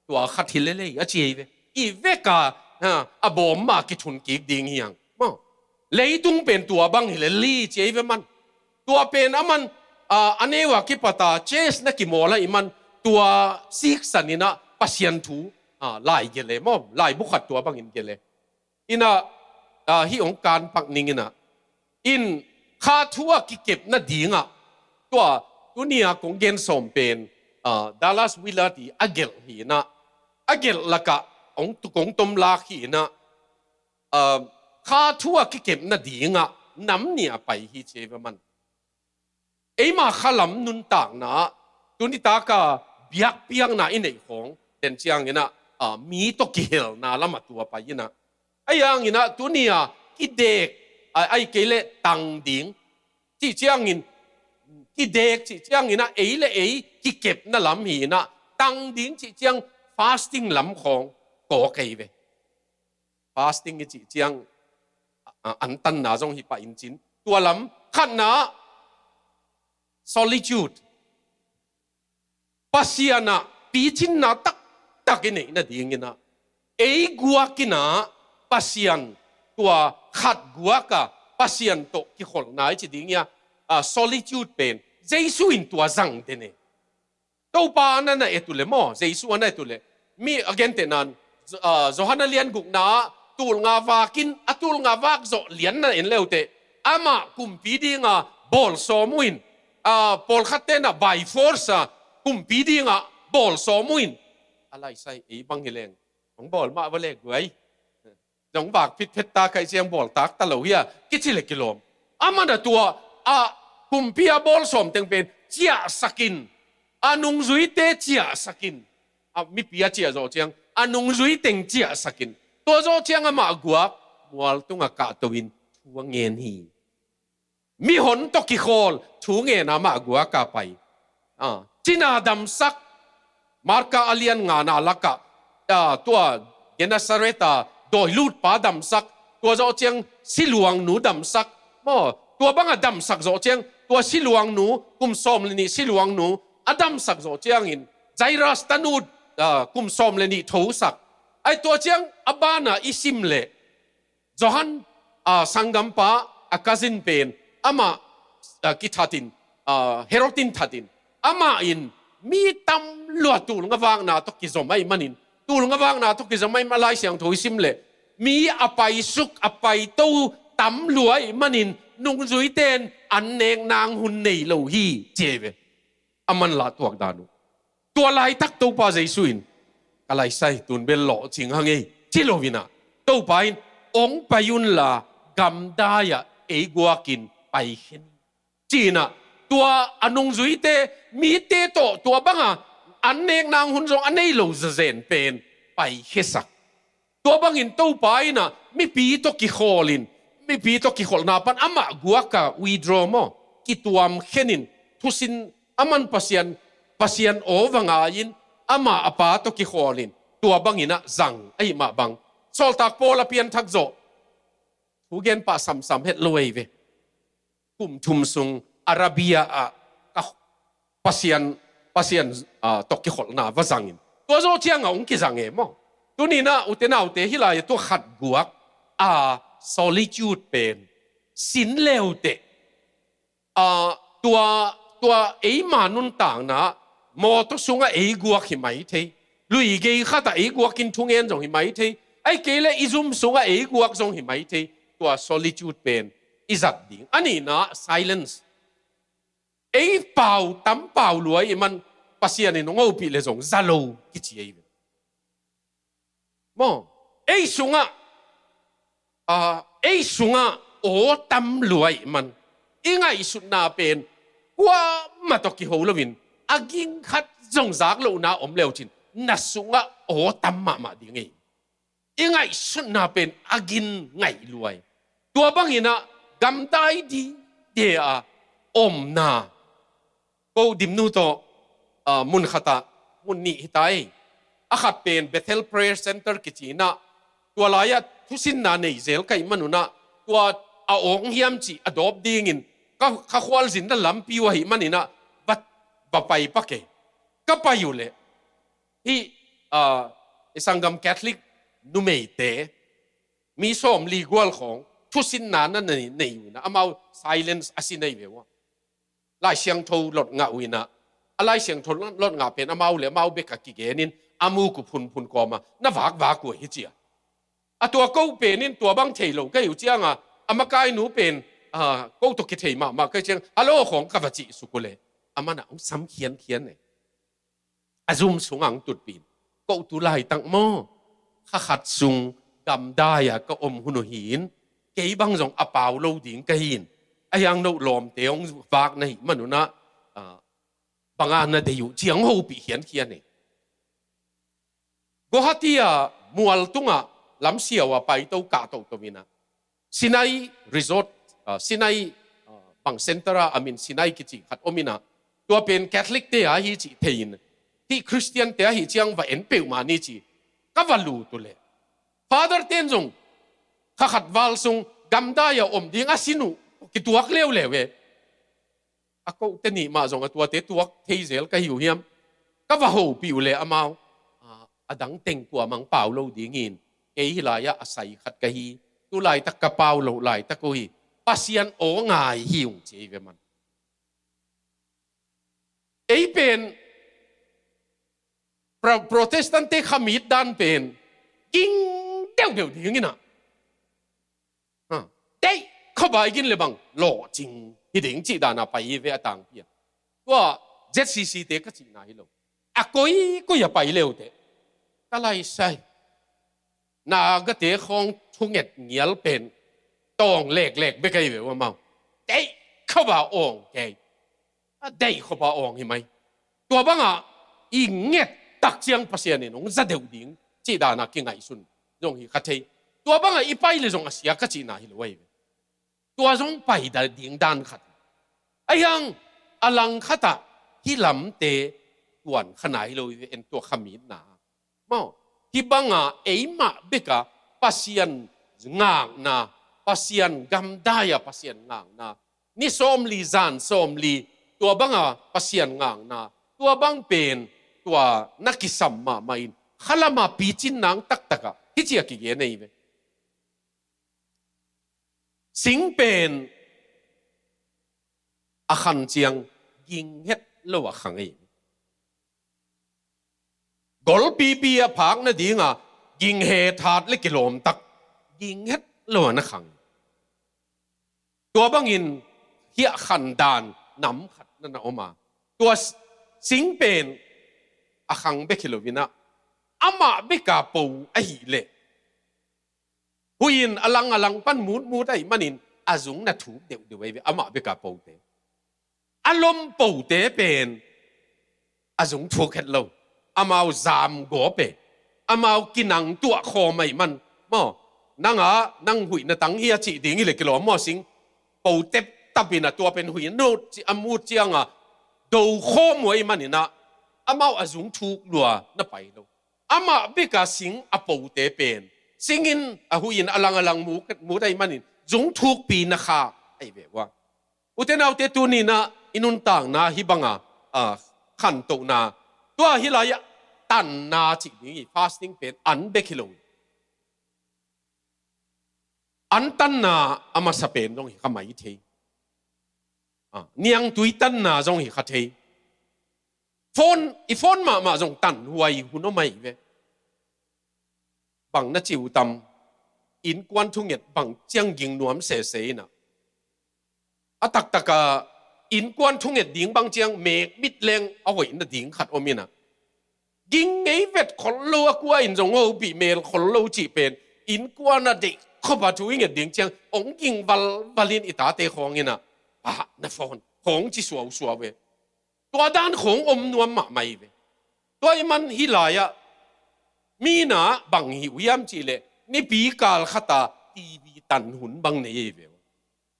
Tua khat hi lel ei, a ci ei ve. I veka, ha, a bawm mah kithun kik ding hi hang. Maw. Leitung pen tua bang hi lel ei, ci ei ve man. Tua pen aman, ah, a neu a kipata, chess na kimawl ahih man, tua siksan inah Pasian thu, ah, lai gelh e maw. Laibu khat tua bangin gelh e. Inah, ah, hih hong kanpak ning inah. In kha thu a kikep nadingah. Tua, tuni a kong gen sawm pen, ah, Dallas Willard i a gelh hi inah. A gelh lakah, hong tu kong tom lak hi inah. Ah, kha thu a kikep nadingah, nam nih a pai hi ci ei ve man. Eima khalam nuntakna, tuni taka biakpiakna i neih khawng, den cianginah, ah, mi tawh kihelna lamah tua pai inah. Ahi hanginah, tuni a kidek, ah, ahi kei leh tang ding. Cih ciangin, kidek cih cianginah, ei le ei, kikepna lam hi inah, tang ding cih ciang fasting lam khawng, kawk ei ve. Fasting i cih ciang, a, a, antanna zong hi pah in cin. Tua lam, khatna, solitude. Pasian ah, picingna taktak i neih nadinginah. Ei guak inah, Pasian tua khat guak a, Pasian tawh kikholhna i ci ding ia, a, solitude pen. Jesu in tua zang den e. Topa a na na et uh leh maw, Jesu a na et uh leh. Mi a gentehna in, ah, Johan a lian gukna ah, tul nga vakin, a tul nga vak zawh lian na en le uh teh. Amah kumpi dinga bawl sawm uh in, ah, pawlkhatte na by force a kumpi dinga bawl sawm uh in. A laisai ei bang hi leng. Hong bawl mah va le guai. Zong vak phitphet ta kaih ciang bawl tak ta lo hia, kici le kilawm. Aman a tua, a kumpi a bawl sawm teng pen, ciahsakin, a nungzuite ciahsakin, a mipi a ciah zawh ciang, a nungzui teng ciahsakin. Tua zawh ciang amah guak, mual tungah kahto in, thu a ngen hi. Mihon tawh kikhawl, thu ngen a mah guak a pai. Ah, cina damsak, Marka a lian ngana lakah, ah, tua Gennesaret a dawilutpa damsak, tua zawh ciang siluangnu damsak, maw, tua banga damsak zawh ciang, tua siluangnu, kum sawm le nih siluangnu, a damsak zawh ciangin, Jairus tanu, ah, kum sawm le nih thosak. Ai tua ciang, a bana i sim leh, Johan, ah, sanggampa, a cousin pen, amah, ah, kithatin, ah, Herod in thatin, amah in mi tam lua tul nga vakna tawh kizom ahih manin, tul nga vakna tawh kizom ahih manin, a Lai Siangtho i sim leh, mi a paisuk, a paito tam lua ahih manin, nungzuite in an nek nang hun nei lo hi, ci ei ve. Aman lah tuak dan uh. Tua laitak Topa Jesu in, ka laisai, tun bel lawhcing hang ei, ci lo inah. Topa in, hong pai unla, gamdai ah ei guakin, paikhia ni. Ci inah, tua a nungzuite, mite tawh, tua banga, an nek nang hun zong a nei lo zazen pen, paikhiasak. Tua bangin Topa inah mipi tawh kikhawlin, mipi tawh kikholhna pan amah guaka withdraw maw, kituam khenin, thusin aman Pasian, Pasian aw va ngai-in, amah a Pa tawh kikhawlin, tua banginah zang ahih mah bang. Sawltak Paul a pianthak zawh, thu gen pah samsam het lo ei ve. Kum thum sung Arabia ah ka Pasian, Pasian, ah, tawh kikholhna va zangin. Tua zawh ciangah hong kizang e maw. Tuninah ute naute hih lai-ah tua khat guak, ah, solitude pen. Sin le uh teh. Ah, tua, tua eima nuntakna, mawtaw sungah ei guak hi mai thei. Lui gei khatah ei guakin thungen zong hi mai thei. Ahih kei leh i zum sungah ei guak zong hi mai thei. Tua solitude pen i zat ding. A nihna silence. Ei pau tam pau lua ahih man Pasian in hong hopih leh zong za lo kici ahi ve. Maw, ei sungah, ah, ei sungah aw tam lua ahih man i ngaihsutna pen kuamah tawh kiho loin a ging khat zong zak lohna om le uh cin na sungah aw tam mahmah ding ei. I ngaihsutna pen a ging ngaih lua hi. Tua bangin ah gamdai dide a omna. Ko Dimnu tawh, ah, mun khatah, mun nih hi ta ei. A khat pen Bethel Prayer Center kici in ah, tua lai-ah thusinna nei zel ka hih manun ah, tua a awng hiam cih a dawp dingin ka, ka khualzinna lampi uh ahih manin ah va, va pai pak ei. Ka pai uh leh hih, ah, i sanggam Catholic numeite mi sawmli gual khawng thusinna na nei, nei uh in ah, amau silence a si nei ve uh a. Lai Siangtho lot ngah uh in ah, a Lai Siangtho lot ngah pen amau le amau bek a kigenin a muk uh phunphun kawmah na vakvak uh hi ci a. A tua ko penin tua bang thei lo ka hi uh ciangah, a makainu pen, ah, ko tawh kithei mahmah ka hi ciang, "Hallo," khawng ka va cih suk uh leh, a man ah hong sam khiankhian ei. A zum sungah hong tutpih in, "Ko tu laitak maw, kha khat sung gamdai-a ka om hun uh hi in, kei bang zong a pau lo ding ka hi in, a hiang no lawmte hong vak na hih manun ah, ah, bang a na deih uh," ci-a hong hopih khiankhian ei. Guwahati-a mual tungah lamsiau a paito kah toto in ah, Sinai Resort, ah, Sinai, ah, bang center a, a min Sinai kici khat om in ah, tua pen Catholic-te a hi cih thei in, hih Christian-te a hi ciang va en peuhmah ni ci, ka va lut uh leh, Father-ten zong kha khat val sung gamdai-a om ding a sin uh kituak leuleu e. A kote nih mah zong a tuate tuak thei zel ka hi uh hiam? Ka va hopih uh leh amau, ah, a dang teng kuamah hong pau lo dingin, kei hih lai-ah a sai khat ka hi, tu laitak ka pau loh laitak uh hi, Pasian aw ngai hi ung ci ei ve man. Ei pen Pro-, Protestant-te khamit dan pen ging deuhdeuh ding in ah, ha, deih khop a i ging le bang lawhcing hi ding cih dan a pai hi ve a tangpi a. Tua Z C C-te ka cihna hi lo. A koikoi a pai le uh teh, ka lai sai, Nagate khawng thunget ngial pen tawng leklek bek ahi ve uh amau. Deih khop a awng kei. A deih khop a awng hi mai. Tua bangah i nget tak ciang Pasian in hong za deuh ding cih dan a kingaihsun zong hi kha thei. Tua bangah i pai le zong a sia ka cihna hi lo ahi ve. Tua zong pai ding dan khat. Ahi hang a lang khatah hih lamte tuan kha nai lo hi ve, en tua khamitna. Maw, hih banga eimah beka Pasian ngakna, Pasian gamdai-a Pasian ngakna, ni sawmli zan sawmli tua banga Pasian ngakna, tua bang pen tua na kisam mahmah in khalama picin nang taktakah hih cia kigen ahi ve. Sing pen a khan ciang ging het lo a khang ei. Golpipi a phak nadinga ging het hat le kilawm tak ging het lo a na khang. Tua bangin hiah khan dan nam khat na na om a, tua s-, sing pen a khang bek hi lo in ah, amah beka po ahih leh, huih in a lang a lang pan mutmut ahih manin a zung na thuk deuhdeuh ahi ve, amah beka pote. A lom pote pen a zung thuk het lo. Amau zam gawp e. Amau kinang tuah khawm ahih man. Maw, nang a, nang huih na tang hi a cih ding hi le kilawm maw sing. Po teptap in a tua pen huih a nut ci, a mut cianga do khawm uh ahih manin ah, amau a zung thuk lua na pai lo. Amah beka sing a pote pen singin a huih in a lang a lang mut, mut ahih manin zung thukpi na kha ahi ve ua. Ute naute, tuni in ah i nuntakna hih banga, ah, khantohna, tua hih lai-ah tanna cih ding hi, fasting pen an bek hi lo. An tanna a masa pen zong hi kha mai thei. Ah, niangtui tanna zong hi kha thei. Phone, i phone mahmah zong tanhuai hun om ahi ve. Bang na ci uh tam, innkuan thunget bang ciang ging nuam sese in ah, a taktak a innkuan thunget ding bang ciang mek mit leng a hoih nading khat om in ah, ging ngei vet khol lo, a kua in zong hopih mel khol lo cih pen, innkuan a deih khop a thu i nget ding ciang hong ging valval in i tate khawng in ah, "Ah, na phone," khawng ci suausuau ve. Tua dan khawng om nuam mahmah hi ve. Tua ahih man hih lai-ah mi in ah bang hi uh hiam cih leh, nipi kal khat a TV tan hun bang nei hi ve.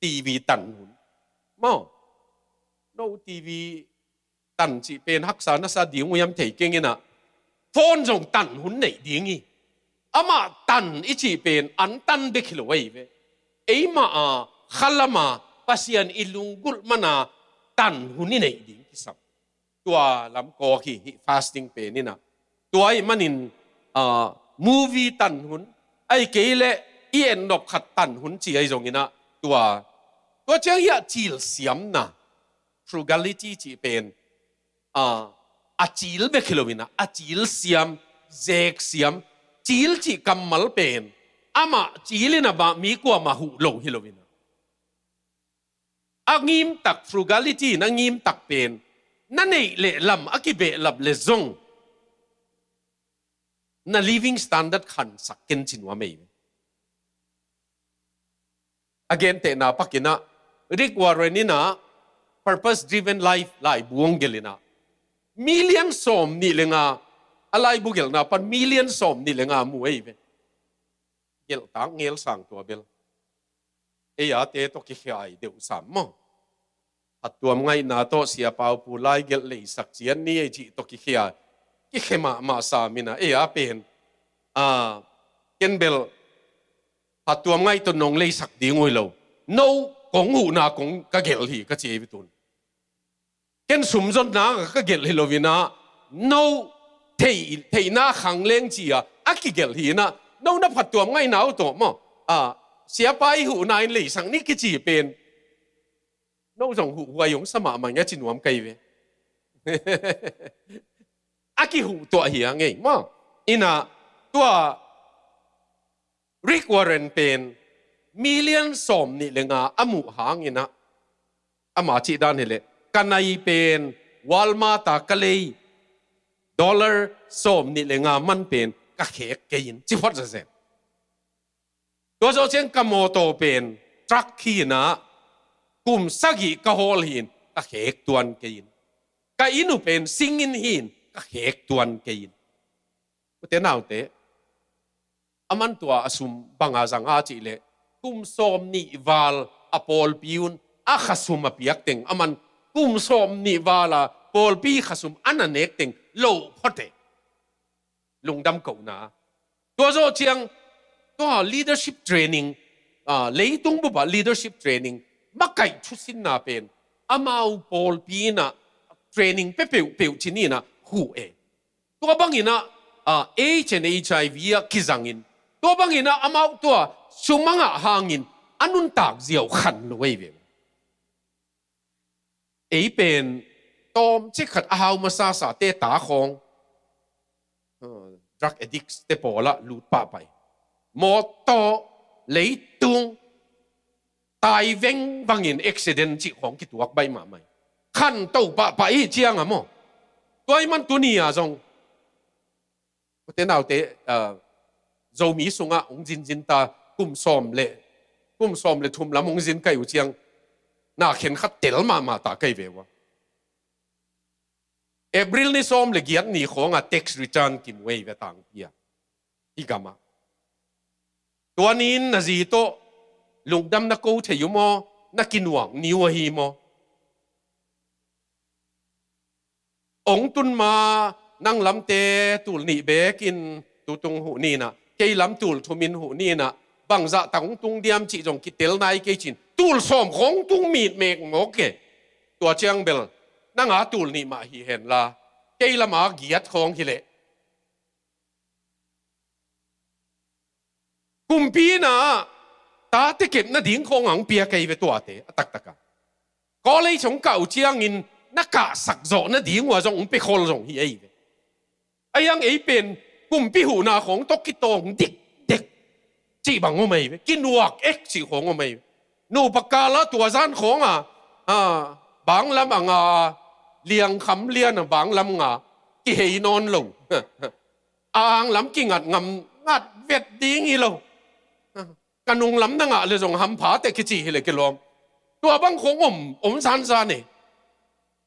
TV tan hun. Maw, no TV tan cih pen haksa na sa ding uh hiam thei keng in ah, phone zong tan hun neih ding hi. Amah tan i cih pen an tan bek hi lo ahi ve. Eimah a khalam a Pasian i lunggulh man a tan hun i neih ding kisam. Tua lam kawk hi, hih fasting pen in ah. Tua ahih manin, ah, movie tan hun, ahih kei leh i en nop khat tan hun ci ahi zong in ah, tua, tua ciang hiah cil siamna, frugality cih pen, ah, a cil bek hi lo in ah, a cil siam, zek siam, cil cih kammal pen, amah cil in ah, bah mi kuamah huh lo hi lo in ah. A ngimtak, frugality in a ngimtak pen, na neih leh lam a kibehlap leh zong na living standard khansak ken ci nuam ei. A gentehna pak in ah, Rick Warren in ah Purpose Driven Life laibu hong gelh in ah, million sawm nih le nga, a laibu gelhna pan million sawm nih le nga mu ei ve. Gelhtak ngel sang tua bel. Ei a te tawh kikhia ai deuh sam maw. Phattuam ngaihna tawh siapa upa lai gelh leisak cian ni ei cih tawh kikhia, kikhia mahmah sam in ah, ei a pen, ah, ken bel phattuam ngaih tawh nong leisak ding uh hi lo. No kong huhna kong ka gelh hi ka ci ei ve tun. Ken sum zonna ka gelh hi lo in ah, no thei, theihna khang leng ci a, a kigelh hi in ah, no na phattuam ngaihna uh tawh maw, ah, siapa i huhna in leisak ni kici pen, no zong huhhuai hong sa mahmah ing a ci nuam ka hi ve. A kihuh tuah hi a ngei maw. In ah, tua Rick Warren pen million sawm nih le nga a muh hang in ah, ama cih dan hi leh, ka nai pen Walmart a ka lei dollar sawm nih le nga man pen ka khek kei in, ci phot zazen. Tua zawh ciang ka mawtaw pen truck hi in ah, kum sagih ka hawl hi in, ka khek tuan kei in. Ka inn uh pen sing inn hi in, ka khek tuan kei in. Ute naute, a man tua a sum bang a zang a cih leh, kum sawm nih val a pawlpi un a khasum a piak teng, a man kum sawm nih val a pawlpi khasum a na nek teng lo phot e. Lungdam kohna. Tua zawh ciang, tua leadership training, ah, leitung bup ah leadership training, makaih thusinna pen, amau pawlpi in ah training pe peuhpeuh ci ni in ah huh e. Tua bang in ah, ah, AIDS and HIV ah kizang in, tua bang in ah amau tua sum a ngah hangin a nuntak ziau khan lo ei ve. Ei pen tawmcik khat a hau masasa te ta khawng, uh, drug addicts te pawl ah lut pahpah hi. Mawtaw, leitung, tai vengvang in accident cih khawng kituak baih mahmah hi. Khanto pahpah hi ciang a maw. Tua ahih man tuni a zong, ute naute, ah, Zomi sungah hong zinzin ta, kum sawm le, kum sawm le thum lam hong zin ka hih uh ciang, na khen khat tel mahmah ta ka hi ve uh a. April ni sawm le giat ni khawng a tax return kimu ei ve tangpi a, hih gam ah. Tua ni in na zi tawh lungdam na ko thei uh maw, na kinuak ni uh ahi maw? Hong tun ma, nang lamte tul nih bekin tutung huh ni in ah, kei lam tul thum in huh ni in ah, bangzah tak hong tung diam cih zong kitel nai kei ci in, tul sawm khawng tung mit mek mawk e. Tua ciang bel, nang a tul nih mah hi hen la, kei lam a giat khawng hi leh. Kumpi in ah tate kep nading khawng a hong pia ka hi ve tuate, a taktak a. College hong kah uh ciangin na kahsak zawh nading uh ah zong hong pia khol zong hi ei ve. Ahi hang ei pen kumpi huhna khawng tawh kitawng dikdek cih bang om ei ve. Kinuak ek cih khawng om ei ve. Nupa kal ah tua zan khawng ah, ah, banglam a nga, liangkham lian a banglam nga, kihei nawn lo. A ang lam kingat ngam, ngat vet ding hi lo. Ka nung lam na ngah le zong hampha teh kici hi le kilawm. Tua bang khawng om, om zanzan e.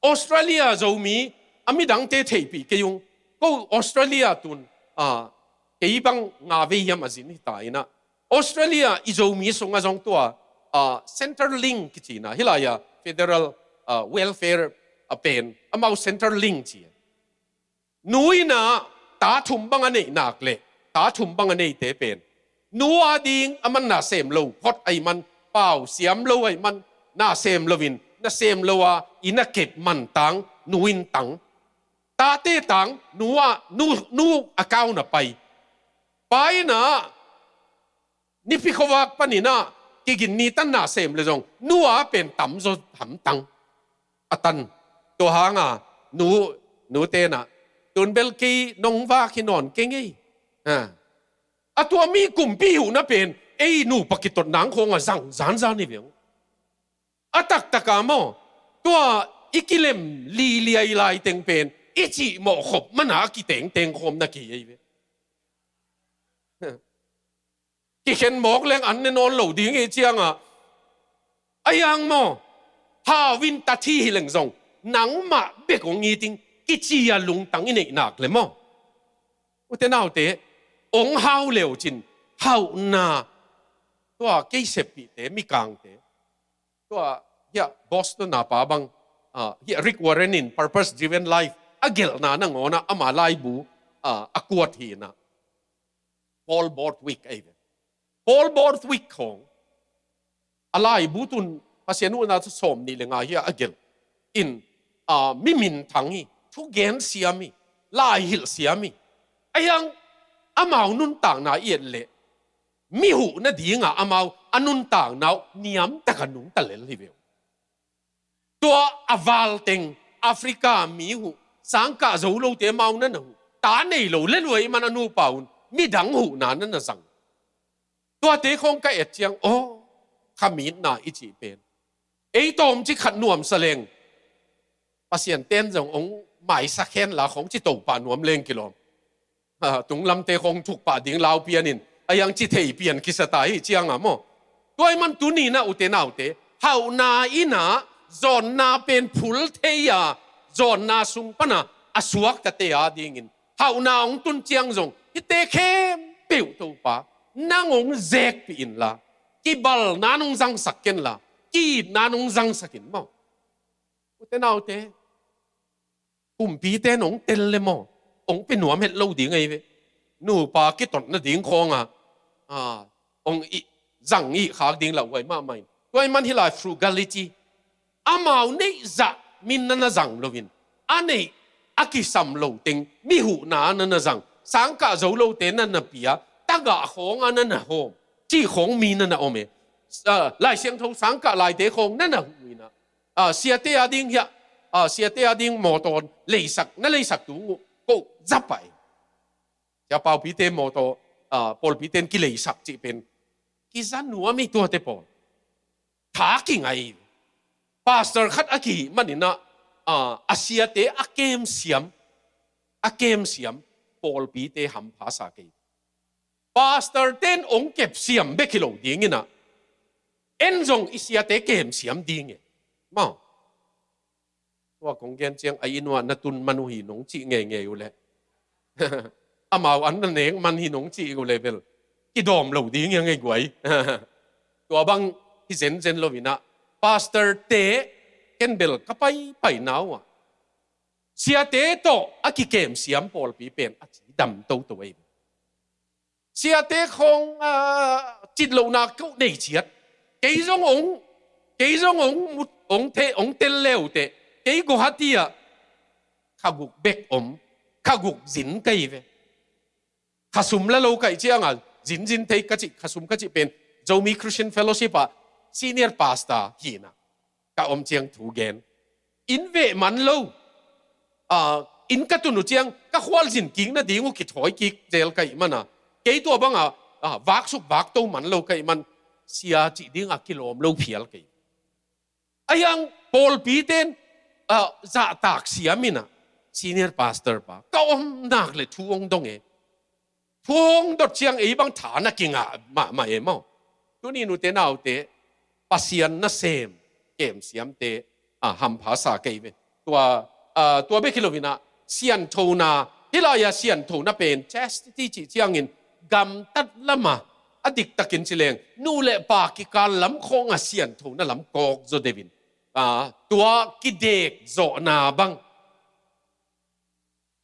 Australia Zomi a midangte theihpih kei ung. Ko Australia tun, ah, kei bang nga vei hiam a zin hi ta in ah, Australia i Zomi sungah zong tua, ah, Centrelink kici in ah, hih lai-ah Federal, ah, Welfare a pen, amau Centrelink ci. Nu in ah ta thum bang a neih nak leh ta thum bang a neite pen, nu a ding a man na sem lo phot ahih man, pau siam lo ahih man, na sem loin, na sem lo a inn a kep man tang, nu in tang. Tate tang, nu a, nu, nu account a pai. Pa in ah nipi khuavak panin ah kigin ni tan na sem le zong, nu a pen tamzaw hamtang a tan. Tua hang a nu, nute in ah, tun bel kei nong vak hi nawn keng ei. Ah. A tua mi kumpi huhna pen ei nupa kitot nang khawng a zang zanzan hi ve ung. A taktak a maw, tua i kilem liliai lai teng pen i cih mawh khop man a kitengteng khawm na kei ei ve. Kikhen mawk leng an ne nawn lo ding hi ciang ah, ahi hang maw, hau in ta thi hi leng zong, nangmah bek hong it ing kici a lungtang i neih nak le maw, u te nau te, hong hau le uh cin, hauhna, tua kei seppihte, mikangte, tua hiah Boston a pa bang, ah, hiah Rick Warren in Purpose Driven Life a gelhna nangawn ah ama laibu, ah, a quote hi in ah, Paul Borthwick ahi ve. Paul Borthwick khawng a laibu tun Pasian huhna thu sawm nih le nga hiah a gelh in, ah, mi minthang hi, thugen siam hi, laihilh siam hi. Ahi hang amau nuntakna i et leh mi huh nading a amau a nuntakna uh niamtak a nungta lel hi ve uh. Tua a val teng Africa mi huh, sangkah zo lote amau na na huh, ta nei lo le lua ahih man a nupa un midang huhna na na zang. Tuate khawng ka et ciang, aw, khamitna i cih pen ei tawmcik khat nuamsa leng, Pasian ten zong hong maisak hen la khawng ci to pah nuam leng kilawm. Ah, tunglamte khawng thuk pah ding lau pian in, ahi hang ci thei pian kisa ta hi ciang a maw. Tua ahih man tuni in ah u te nau te, hauhna in ah zawnna pen phul thei a, zawnna sung pan a a suaktate a dingin hauhna hong tun ciang zong hihte khempeuh Topa nang hong zekpih in la, kibalna nong zangsak ken la, ki-itna nong zangsak in maw. U te nau te, kumpite in hong tel le maw, hong pia nuam het lo ding ahi ve. Nupa kitot nading khawng a, ah, hong ih, zang ih khak ding lauhuai mahmah in. Tua ahih man hih lai frugality, amau neih zah min na na zang loin, a neih a kisam lo teng mi huhna na na zang, sangkah zo lote na na pia, tagah khawng a na na hawm cih khawng mi na na om e. Ah, Lai Siangtho sangkah laite khawng na na huh in ah, ah, siate a ding hiah, ah, siate a ding mawtaw leisak, na leisak tung uh, ko za pah e. Sia paupite mawtaw, ah, pawlpite in kileisak cih pen kiza nuam hi tuate pawl. Tha kingai. Pastor khat a kihih man in ah, ah, a siate a kem siam, a kem siam pawlpite hampha sa kei. Pastor ten hong kep siam bek hi lo ding in ah, en zong i siate kem siam ding e. Maw. Tua kong gen ciang a inn uah na tun man uh hi nong cih ngeingei uh leh, amau an na nek man hi nong cih uh leh bel kidawm lo ding hi a ngei guai. Tua bang hi zenzen lo in ah, pastor te ken bel ka paipaina uh ah siate tawh a kikem siam pawlpi pen a cidam toto ei. Siate khawng, ah, citlohna ko nei ciat. Kei zong hong, kei zong hong mut, hong the, hong tel le uh teh. Kei Guwahati ah kha guk bek om, kha guk zin ka hi ve. Kha sum la lo ka hih ciang a, zinzin thei ka cih, kha sum ka cih pen Zomi Christian Fellowship ah senior pastor hi in ah ka om ciang thu gen. Inn veh man lo. Ah, inn ka tun uh ciang ka khualzin kik nading uh kithawi kik zel ka hih man a, kei tua bang a, ah, vaksuk vakto man lo ka hih man, sia cih ding a kilawm lo phial kei. Ahi hang pawlpite in, ah, zahtak siam in ah, senior pastor pa, ka om nak leh thu hong dong e. Thu hong dot ciang ei bang tha na kingah mahmah e maw. Tuni nute naute, Pasian nasem kemsiamte, ah, hampha sa kei ve. Tua, ah, tua bek hi lo in ah, sianthona, hih lai-a sianthona pen chastity cih ciangin gamtat lam a, a diktakin ci leng, nu le pa kikal lam khawng a sianthona lam kawk zaw deuh in, ah, tua kidek zawhna bang,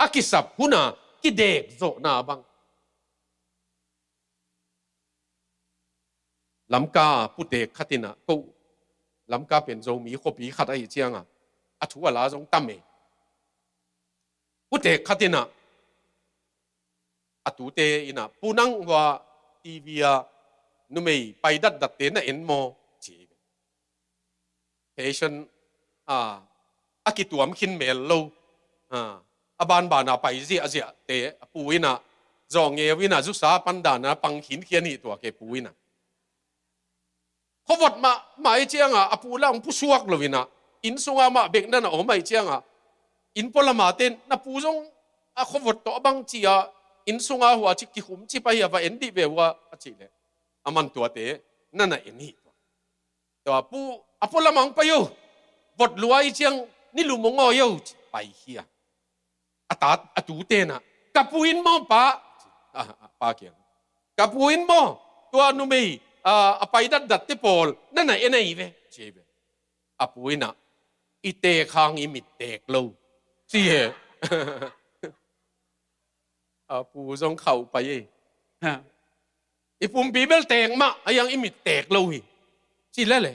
a kisap hun a kidek zawhna bang. Lamka putek khat in ah, ko Lamka pen Zomi khuapi khat ahih ciang a, a thu a la zong tam e. Putek khat in ah, a tute in ah, "Pu, nang hua T V a numei pai datdatte na en maw?" ci. Patient, ah, a kituam khin mel lo, ah, a banban a pai ziahziahte a pu in ah, zawh ngeu in ah, zusa pandan a pang khinkhian hi tuak e pu in ah. Khuavot mahmah ahih ciang a, a pu lah hong pusuak lo in ah, inn sung a mah bek na na om ahih ciang a, inn pualam a ten, "Na pu zong a khuavot tawh a bang ci a, inn sung a hua cik kikhum cip ahi a, va en dih ve uh a," a cih leh, aman tuate na na en hi. Tua pu, "A pualam ah hong pai o, vot lua ahih ciang nilum hong awi o," ci, pai hi a. A ta, a tute in ah, "Ka pu in maw pa?" A, a pa kiang, "Ka pu in maw, tua numei, a, a pai datdatte pawl na na en ahi ve," ci ve. A pu in ah, "I teek hang i mit teek lo," ci e. A pu zong khauh pai e. Ha. "I pumpi bel teek mah, ahi hang i mit teek lo hi," ci lele.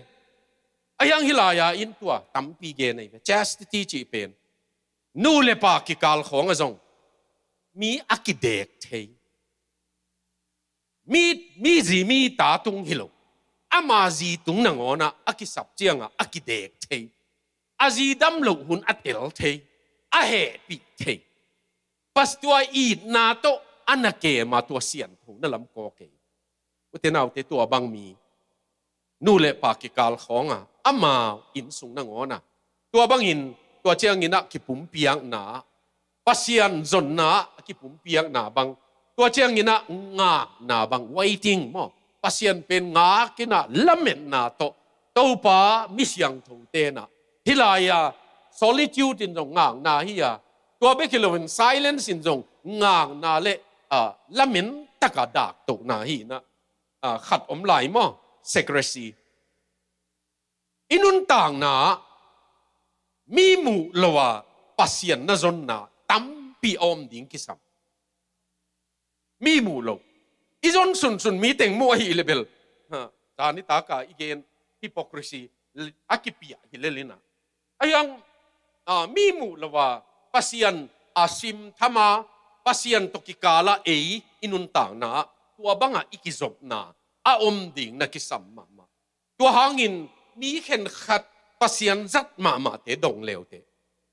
Ahi hang hih lai-a in tua tampi gen ahi ve. Chastity cih pen, nu le pa kikal khawng ah zong mi a kidek thei. Mi, mi zi mi ta tung hi lo, ama zi tung nangawn ah a kisap ciang a, a kidek thei. A zi dam loh hun a tel thei, a hehpih thei. Pas tua itna tawh a na kem a, tua sianthona lam kawk e. Ute naute, tua bang mi, nu le pa kikal khawng a, amau inn sung nangawn a, tua bangin, tua ciangin ah kipumpiakna, Pasian zonna ah kipumpiakna bang, tua ciangin ah ngakna bang, waiting maw, Pasian pen ngak in ah lametna tawh, Topa mi siangthote in ah, hih lai-a solitude in zong ngakna hi a, tua bek hi loin silence in zong ngakna le, ah, lamen taka daktohna hi in ah, ah, khat om lai maw, secrecy. I nuntakna ah mi muh lo a Pasian na zonna tampi a om ding kisam. Mi muh lo. I zon sunsun mi teng muh ahih leh bel, ha, zan nitak a i gen hypocrisy a kipiah hi lel in ah. Ahi hang, ah, mi muh lo a Pasian a simtham a, Pasian tawh kikal a ei i nuntakna ah tua bang a i kizopna a om ding na kisam mahmah. Tua hangin mi khenkhat Pasian zat mahmahte dong leuteh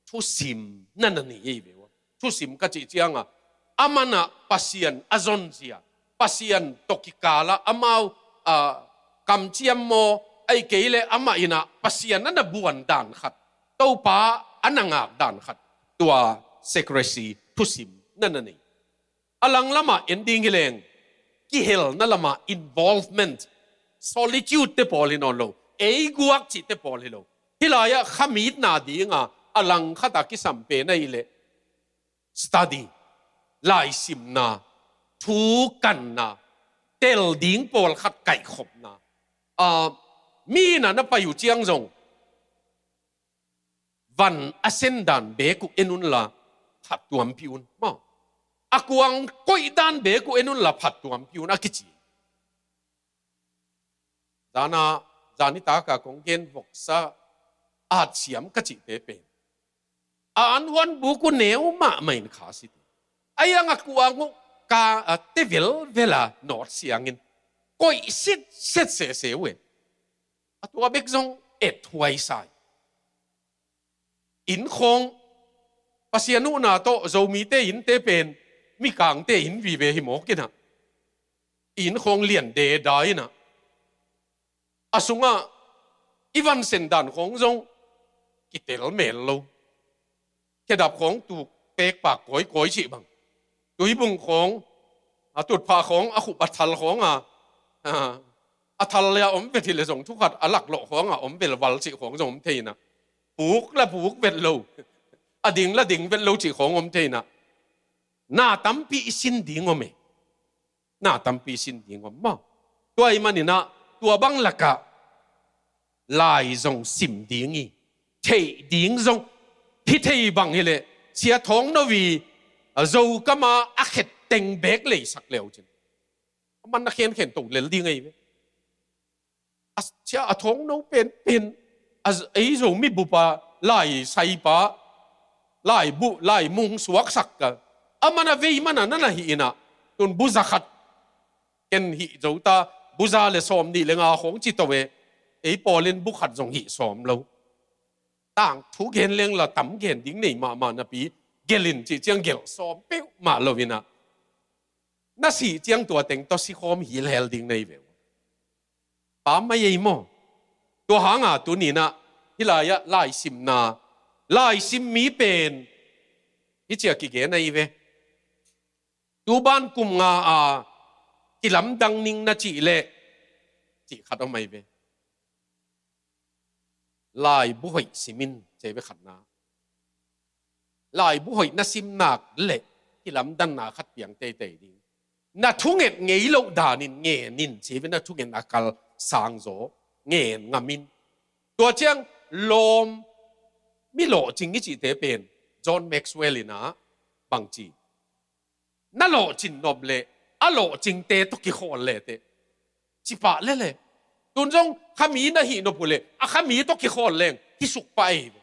thusim na na nei hi ve ua. Thusim ka cih ciang a, aman ah Pasian a zonzia, Pasian tawh kikal ah amau, ah, kamciam maw, ahih kei leh amah in ah Pasian a na buan dan khat, Topa a na ngak dan khat, tua secrecy thusim na na nei. A langlam ah en ding hi leng, kihelna lam ah involvement, solitude te pawl hi nawn lo, ei guak cihte pawl hi lo. Hih lai-ah khamitna ding a, a langkhat a kisam pen ahih leh study, laisimna, thu kanna, tel ding pawlkhat kaihkhopna. Ah, mi in ah na pai uh ciang zong, van a sen dan beek uh en unla phattuampih un maw. A kuang koih dan beek uh en unla phattuampih un a kici. Zana, zan nitak a kong gen voksa atsiam ka cihte pen, a anhuan buk uh neu mahmah in kha si te. Ahi hang a kuang uh ka, a, te velvel a nawt siangin koih sitset sese uh e. A tua bek zong ethuai sa hi. Inn khawng, Pasian uhna tawh Zomite innte pen mikangte inn vive hi mawk inah, inn khawng lian deda inah, a sungah i vansen dan khawng zong kitel mel lo. Khedap khawng tuk pekpak kawikawi cih bang, tuibung khawng, a tutphah khawng, a khup a thal khawng a, a, a thal le a om vet hi le zong thukhat a laklawh khawng a om velval cih khawng zong om thei inah, puk la puk vet lo, a ding la ding vet lo cih khawng om thei inah, na tampi i sin ding om e. Na tampi sin ding om maw? Tua ahih maninah tua bang lakah lai zong sim ding i, theih ding zong hi thei bang hileh, Sia Thawng No i, a, Zokama a khet teng beek leisak leu cin, a man a khenkhen to lel ding ahi ve. A, sia a Thawng No penpen, a, ei Zomi bupa lai saipa, lai buh, lai mung suaksak ka, a man a vei man a na na hih inah, tun buza khat ken hih zo ta, buza le sawm nih le nga khawng ci to e, ei pawlin bu khat zong hih sawm lo. Tangthu gen leng la tam gen ding nei mahmah napi, gelh in cih ciang gelh sawm peuhmah lo inah, na sih ciang tua teng tawh sikhawm hilhel ding nei ve uh. Pa mai ei maw? Tua hanga tuninah hih lai-ah laisimna, laisim mi pen hih cia kigen ahi ve. Tuban kum nga a kilamdang ning na cih leh, cih khat om ahi ve. Laibu hoih simin, cei ve khatna. Laibu hoih na simnak leh kilamdanna khat piang teitei ding. Na thunget ngei loh danin ngenin, cei ve, na thungetna kal sangzaw ngen ngamin. Tua ciang lawm, mi lawhcing i cihte pen John Maxwell inah bangci, na lawhcin nop leh a lawhcingte tawh kikhawl leteh, cipah leleh. Tun zong khami na hih nop uh leh a khami tawh kikhawl leng kisuk pah ei ve.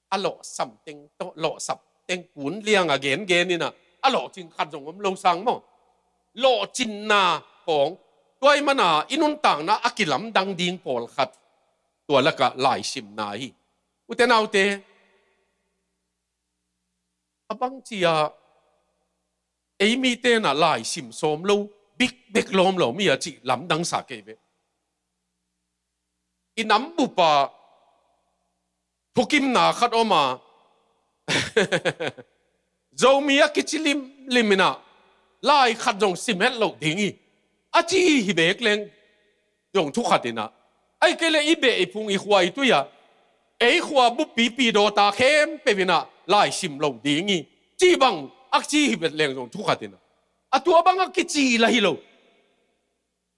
A lawhsam teng tawh, lawhsap teng kun lianga gengen inah, a lawhcing khat zong om lo sang maw? Lawhcinna khawng, tua ahih mana i nuntakna a kilamdang ding pawlkhat, tua lakah laisimna hi. Ute naute, a bangci-a ei mite na laisim sawm lo, bikbek lawm lo mi a cih lamdang sa kei ve. I nam bupa thukimna khat om a, Zomi a kici limlim inah lai khat zong sim het loh ding hi, a ci hi bek leng zong thukhat inah, ahih kei leh i beh i phung i khua i tui-ah ei khua buppipi dawta khempeuh inah laisim loh ding hi, cih bang a ci hi bet leng zong thukhat inah, a tua bang a kici la hi lo.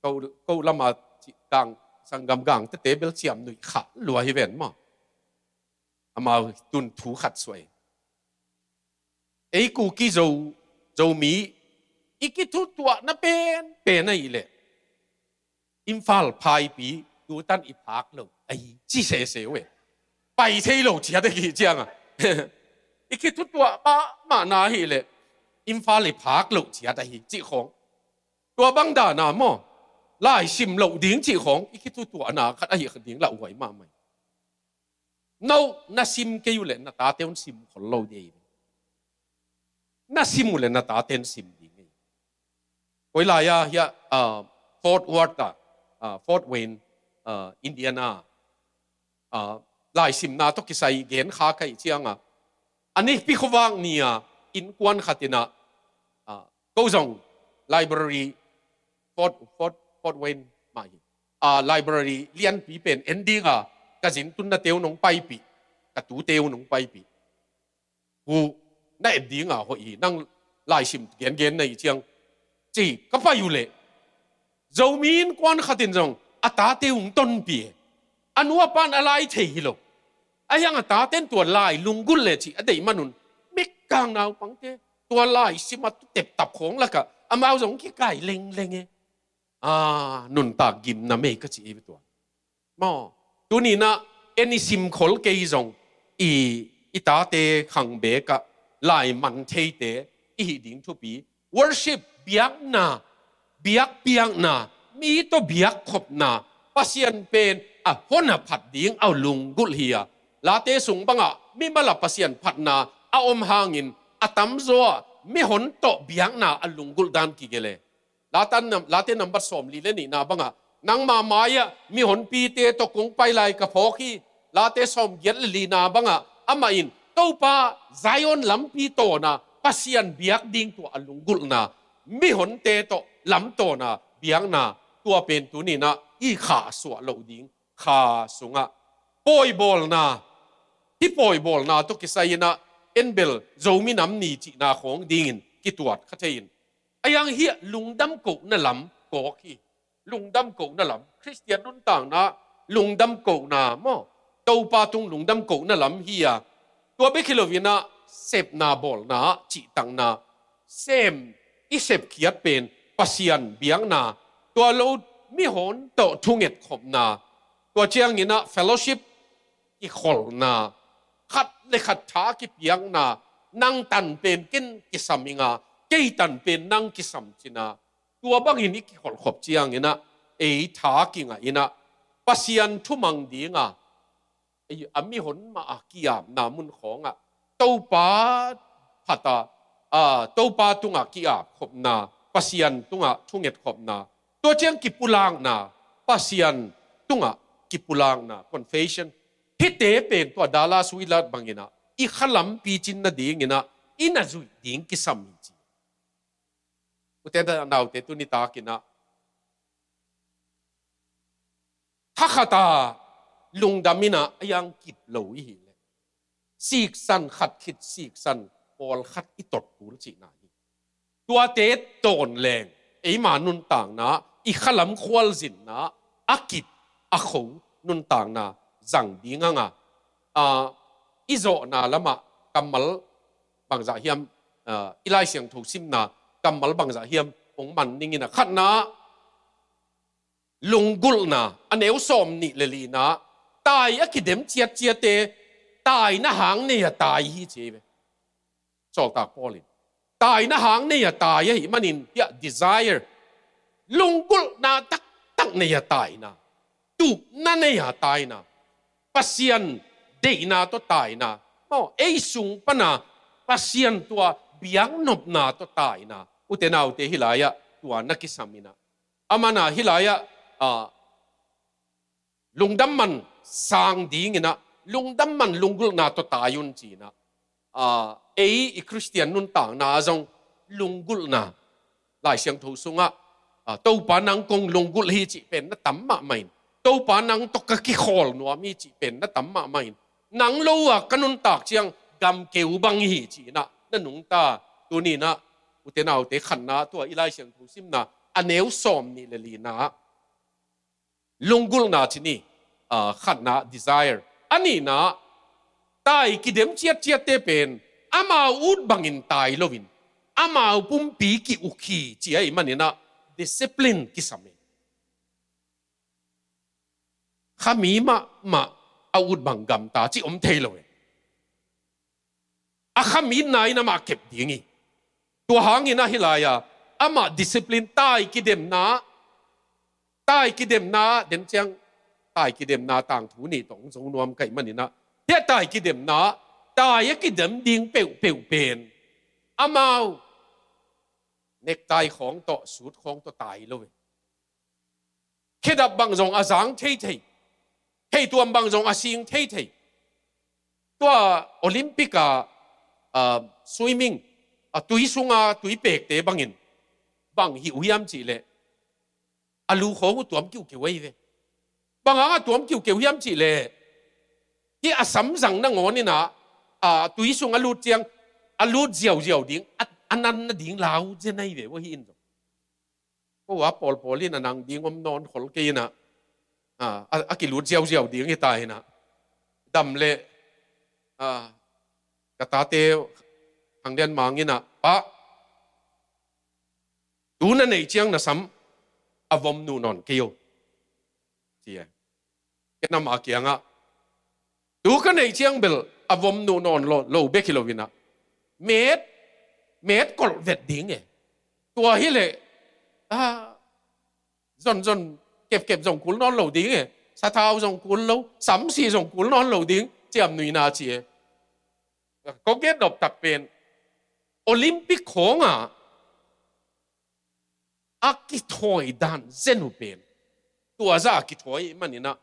Ko, ko lama ci, gang, sanggam gang tete bel ciam nuih khah lua hi ven maw? Amau tun thu khat suai. Ei Kuki Zo, Zomi i kithutuahna penpen ahih leh Imphal phaipi tutan i phak lo ahi ci sese uh e. Pai thei lo ciat ahi cianga i kithutuah mahmahna ahih leh Imphal i phak lo ciat ahi cih khawng. Tua bang dana maw, laisim loh ding cih khawng i kithutuahna khat ahi kha ding lauhuai mahmah. No na sim kei uh leh na tate un sim khol lo ding. Na sim uh leh na tate un sim ding. Koi lai-a hiah, ah, Fort Worth ah, ah, Fort Wayne, ah, Indiana, ah, laisimna tawh kisai gen kha ka hih cianga, a nipi khuavak ni-a innkuan khat inah, ah, ko zong library, Fort, Fort, Fort Wayne mah hi, ah, library lianpi pen en dinga ka zin tunna teu nong paipih, ka tu teu nong paipih. Pu, na et dinga hoih hi, nang laisim gengen na hih ciang, ci ka pai uh leh Zomi innkuan khat in zong a tate hong tonpih e. A nu a pan a lai thei hi lo. Ahi hang a taten tua lai lunggulh leh cih a deih manun, mikkang naupangte tua laisim a teptap khawng lakah amau zong kikai lengleng e. Ah, nuntak gimna mei ka ci ei ve tua. Maw, tuninah en i simkhol kei zong i, i tate khang bekah lai man theite i hih ding thupi. Worship, biakna, biakpiakna, mi tawh biakkhopna, Pasian pen a hon a phat ding a lunggulh hi a, Late sung bangah mimal a Pasian phatna a om hangin a tamzaw ah mihon tawh biakna a lunggulh dan kigelh e. Late nam-, Late nambat sawmli le nihna bangah, nangma mai-ah mihonpite tawh kong pai lai ka phawk hi. Late sawmgiat le lina bangah amah in Topa Zion lampi tawna Pasian biak ding tua a lunggulhna, mihonte tawh lamtawna biakna, tua pen tuninah i kha suah loh ding, kha sungah pawibawlna, hih pawibawlna tawh kisai inah enbel Zomi Nam Ni cihna khawng dingin kituat kha thei in. A yang hiah lungdam kohna lam kawk hi. Lungdam kohna lam, Khristian nuntakna lungdam kohna maw, Topa tung lungdam kohna lam hi a, tua bek hi loinah sepna bawlna, cihtakna, sem, i sepkhiat pen Pasian biakna, tua lo mihon tawh thunget khopna, tua cianginah fellowship kikholhna, khat le khat tha kipiakna, nang tan pen ken kisam inga, kei tan pen nang kisam cina, tua bangin i kikholhkhop cianginah ei tha kingah inah Pasian thumang dinga, ei, a mihon mah a ki-apna mun khawngah Topa phata, a, Topa tungah ki-apkhopna, Pasian tungah thungetkhopna, tua ciang kipulakna, Pasian tungah kipulakna, confession. Hihte pen tua Dallas Willard banginah i khalam picin nadinginah i na zuih ding kisam hi ci. Ute naute, tuni takinah khakhata lungdam inah a yang kip lo i hih leh, siksan khat khit siksan pawlkhat i tot kul cihna hi. Tuate tawn leng eima nuntakna, i khalam khualzinna a kip a kho nuntakna zang ding anga, a, i zawhna lamah kammal bangzah hiam, a, i Lai Siangtho simna kammal bangzah hiam hong man ning inah, khatna lunggulhna, a neu sawm nih le lina, tai a kidem ciatciate taina hang nei a tai hi ci ve. Sawltak Paul in taina hang nei a tai ahih manin hiah desire, lunggulhna taktak nei a taina, tupna nei a taina, Pasian deihna tawh taina, maw, ei sung pana Pasian tua biaknopna tawh taina, ute naute, hih lai-ah tua na kisam inah, amana hih lai-ah, a, lungdam man sang dinginah, lungdam man lunggulhna tawh tai un cinah, a, ei i Khristian nuntakna zong lunggulhna, Lai Siangtho sungah, a, Topa nang kong lunggulh hi cih pen na tam mahmah in, Topa nang tawh ka kikhawl nuam hi cih pen na tam mahmah in, nang lo a ka nuntak ciang gamkeu bang hi cinah na nungta. Tuninah ute naute, khatna tua i Lai Siangtho simna a neu sawm nih le lina lunggulhna ci ni, a, khatna desire. A nihna, tai kidem ciatciatte pen amau ut bangin tai loin amau pumpi ki-uk hi ci ahih maninah discipline kisam e. Khami mahmah a ut bang gamta ci om thei lo e. A khamitna in amah kep ding hi. Tua hangin ahi lai-a amah discipline, tai kidemna, tai kidemna, den ciang tai kidemna tangthu nih tawh hong zo nuam ka hih maninah, hiah tai kidemna, tai a kidem ding peuhpeuh pen amau necktie khawng tawh, suit khawng tawh tai lo ve. Khedap bang zong a zang theithei, theituam bang zong a sing theithei. Tua Olympic a, a, swimming, a, tui sunga tui pekte bangin bang hih uh hiam cihleh, a lu khawng uh tuam kiukiu ahi ve. Bang hangah tuam kiukiu hiam cihleh, hih a samzang nangawn inah, a, tui sung a lut ciang a lut ziauziau ding, a, a nan nading lau zen ahi ve uh ahi in zong. Ko a pawlpawl in a nang ding om nawn khol kei inah, a, a, a kilut ziauziau ding hi ta inah, dam le, a, ka tate Thang Lian Mang inah, "Pa, tu na neih ciang na sam a vom nuh nawn kei o," ci e. Ken amah kiangah, "Tu ka neih ciang bel a vom nuh nawn lo, lo bek hi lo inah, met, met kolh vet ding e. Tua hileh, a, zonzon kepkep zong kul nawn lo ding e. Sathau zong kul lo, samsi zong kul nawn lo ding," ciam nuihna ci e. Ka gen nop tak pen Olympic khawngah a kithawi dan zen uh pen tua zah a kithawi maninah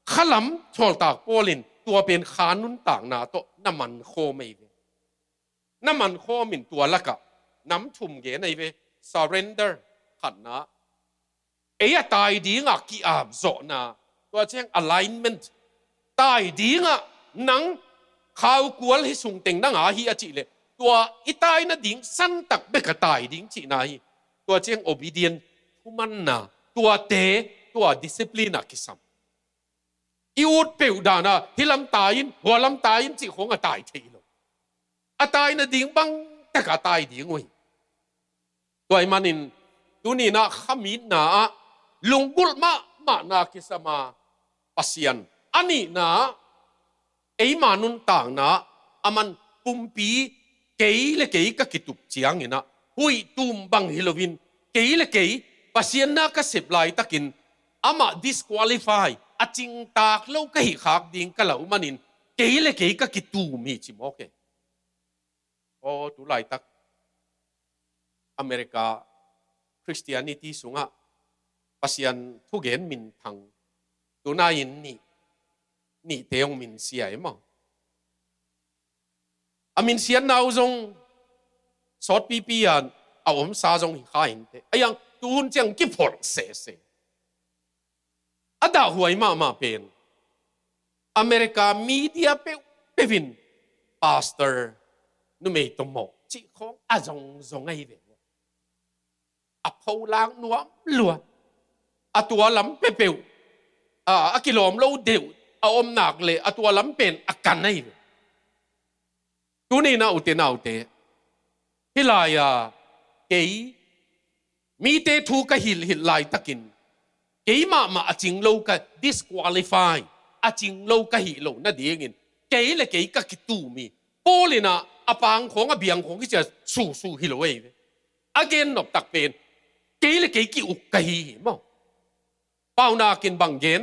khalam thawltak Paul in tua pen kha nuntakna tawh na mankhawm ahi ve. Na mankhawm in tua lakah nam thum gen ahi ve. Surrender, khatna, ei a tai dingah ki-apzawhna, tua ciang alignment, tai dingah nang khaukual hi sungteng nang a hi a cihleh tua i tai nading santak bek a tai ding cihna hi. Tua ciang obedient, thumanna, tuate, tua discipline ah kisam. I ut peuh dana hih lam tai in, hua lam tai in cih khawng a tai thei lo. A tai nading bang taka tai ding uh hi. Tua ahih manin tuninah khamitna ah lunggulh mahmahna kisama Pasian, a nihna ah eima nuntakna ah a man pumpi kei le kei ka kitup cianginah huih tum bang hi loin kei le kei Pasian na ka sep laitakin amah disqualify, a cingtak lo ka hih khak ding ka lau manin kei le kei ka kitum hi ci mawk e. Aw, tu laitak America Christianity sungah Pasian thugen minthang tunai-in nih, nihte hong minsia e maw? A minsiatna uh zong sawtpipi a a omsa zong hi kha inteh. A iang tuhun ciang kipholh sese. A dahhuai mahmah pen America media peuhpeuh in pastor numei tawh mawh cih khawng a zongzong ahi ve. A pholak nuam lua. A tua lam peuhpeuh a, a kilawm lo deuh a om nak le a tua lam pen a kan ahi ve. Tuninah ute naute, hih lai-a kei mite thu ka hilhhilh laitakin kei mahmah a cing lo ka disqualify, a cing lo ka hih lo nadingin kei le kei ka kitum hi. Paul inah a pang khawng a biang khawng hi cia susu hi lo ei ve. A gen nop tak pen kei le kei ki-uk ka hi hi maw? Paunakin bang gen,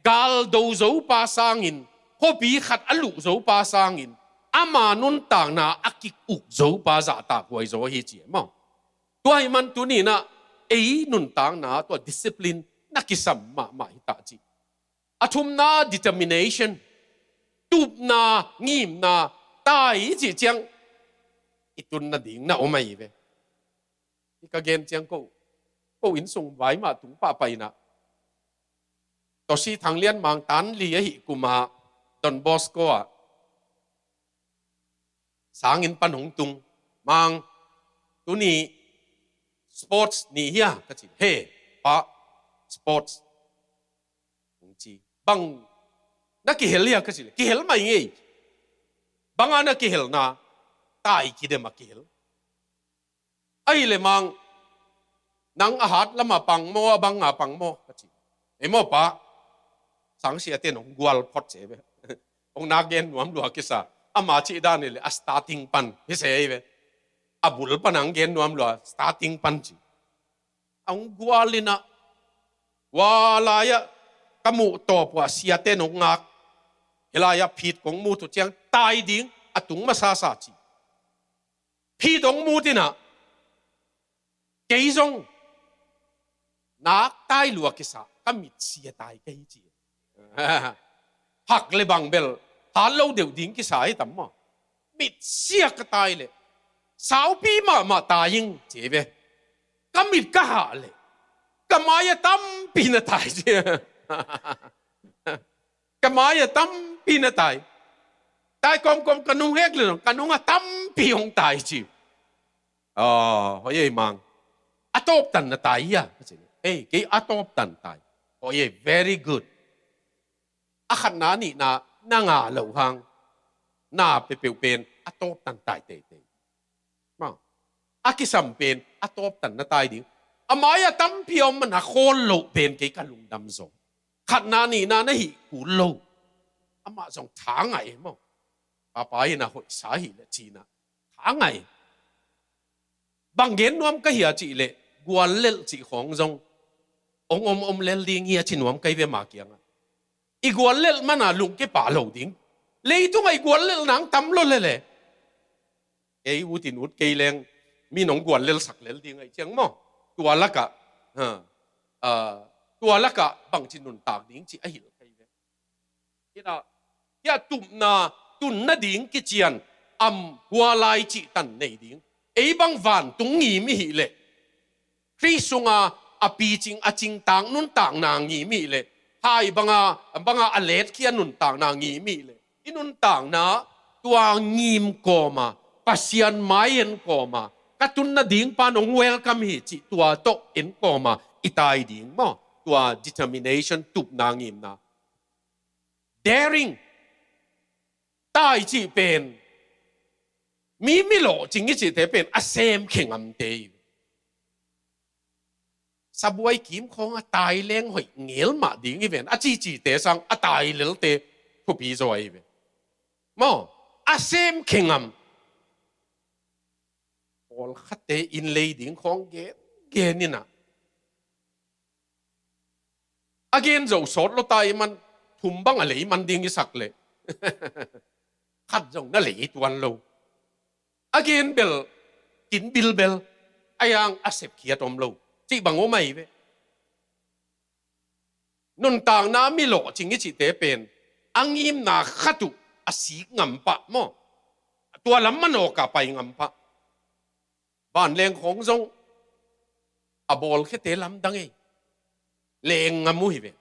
gal do zo pa sangin, khuapi khat a luh zo pa sangin, ama nuntakna a ki-uk zo pa zahtak huai zaw hi ci e maw? Tua ahih man tuninah ei nuntakna tua discipline na kisam mahmah hi tah ci. A thumna determination, tupna, ngimna, tai cih ciang i tun nading na om ahi ve. Hi ka gen ciang ko, ko innsung vai mah tung pahpah inah Tawsi Thang Lian Mang tan li ahih kumah Don Bosco ah sangin pan hong tung. Mang, tuni sports ni hia? Ka ci. He, pa, sports. Hong ci. Bang na kihel hia? Ka ci. Kihel mai ngei. Banga na kihelna? Tai kidem a kihel. Ahih leh Mang, nang a hat lama pang maw, a banga pang maw? Ka ci. Ei maw pa, sangsiate nong gual phot se ve. Hong nak gen nuam lua kisa. Ama cih dan hi leh a starting pan hi se hi ve. A bul pan ang gen nuam lua, starting pan ci. A hong gual inah, hua lai-ah ka muh tawp uh ah siate nong ngak. Hih lai-ah phit kong mut uh ciang tai ding a tung masasa ci. Phit hong mut inah kei zong nak tai lua kisa, ka mitsia tai ka hi ci. Hak le bang bel hat lo deuh ding kisa hi tam maw? Mitsia ka tai leh saupi mahmah tai ing ci ve. Ka mit ka hah leh ka mai-ah tampi na tai ci. Ka mai-ah tampi na tai. Tai kawmkawm ka nung hek le zong ka nungah tampi hong tai ci. Aw, hoih ei Mang. A tawptan na tai hia? Ka ci. Ei, kei a tawptan tai. Hoih ei, very good. A khatna a nihna na ngah loh hang na peuhpeuh pen a tawptan tai teitei. Maw, a kisam pen a tawptan na tai ding. A mai-ah tampi a om man a khawl loh pen kei ka lungdam zaw. Khatna nihna na hih kul lo. Amah zong tha ngai e maw? Papa inah hoihsa hi leh cinah tha ngai. Bang gen nuam ka hia cih leh guallelh cih khawng zong hong om om lel ding hi a ci nuam ka hi ve ama kiangah. I guallelh mana lungke pah lo ding. Leitungah i guallelh nang tam lo lele. Kei ut in ut kei leng, mi nong guan lel sak lel ding ahi ciang maw. Tua lakah, ha, ah, tua lakah bangci nuntak ding ci a hilh kei ve. Hia, hia tupna, tun nading kician, am hua lai cihtan nei ding. Ei bang vantung ngim i hih leh, Khrist sunga a picing a cingtak nuntakna ngim i hih leh, hai banga, banga a letkhia nuntakna ngim i hih leh, i nuntakna tua ngim kawma, Pasian mai en kawma, ka tun nading pan hong welcome hi cih tua tawh en kawma i tai ding maw. Tua determination, tupna, ngimna. Daring. Tai cih pen, mi, mi lawhcing i cihte pen a sem khe ngamte hi. Sabuai kim khawng a tai leng hoih ngel mah ding hi ven, a cihcihte sang a tai lelte thupi zaw ahi ve. Maw, a sem khe ngam. Pawlkhatte inn lei ding khawng gen, gen inah, a gen zo sawt lo ta i man, thum bang a lei man ding i sak leh, khat zong na lei tuan lo. A gen bel, kin bilbel, a yang a sepkhiat om lo, cih bang om ahi ve. Nuntakna mi lawhcing i cihte pen, a ngimna khat uh a sik ngam pah maw. Tua lam manawka pai ngam pah. Vanleng khawng zong a bawlkhiate lamdang ei. Leng ngam uh hi ve.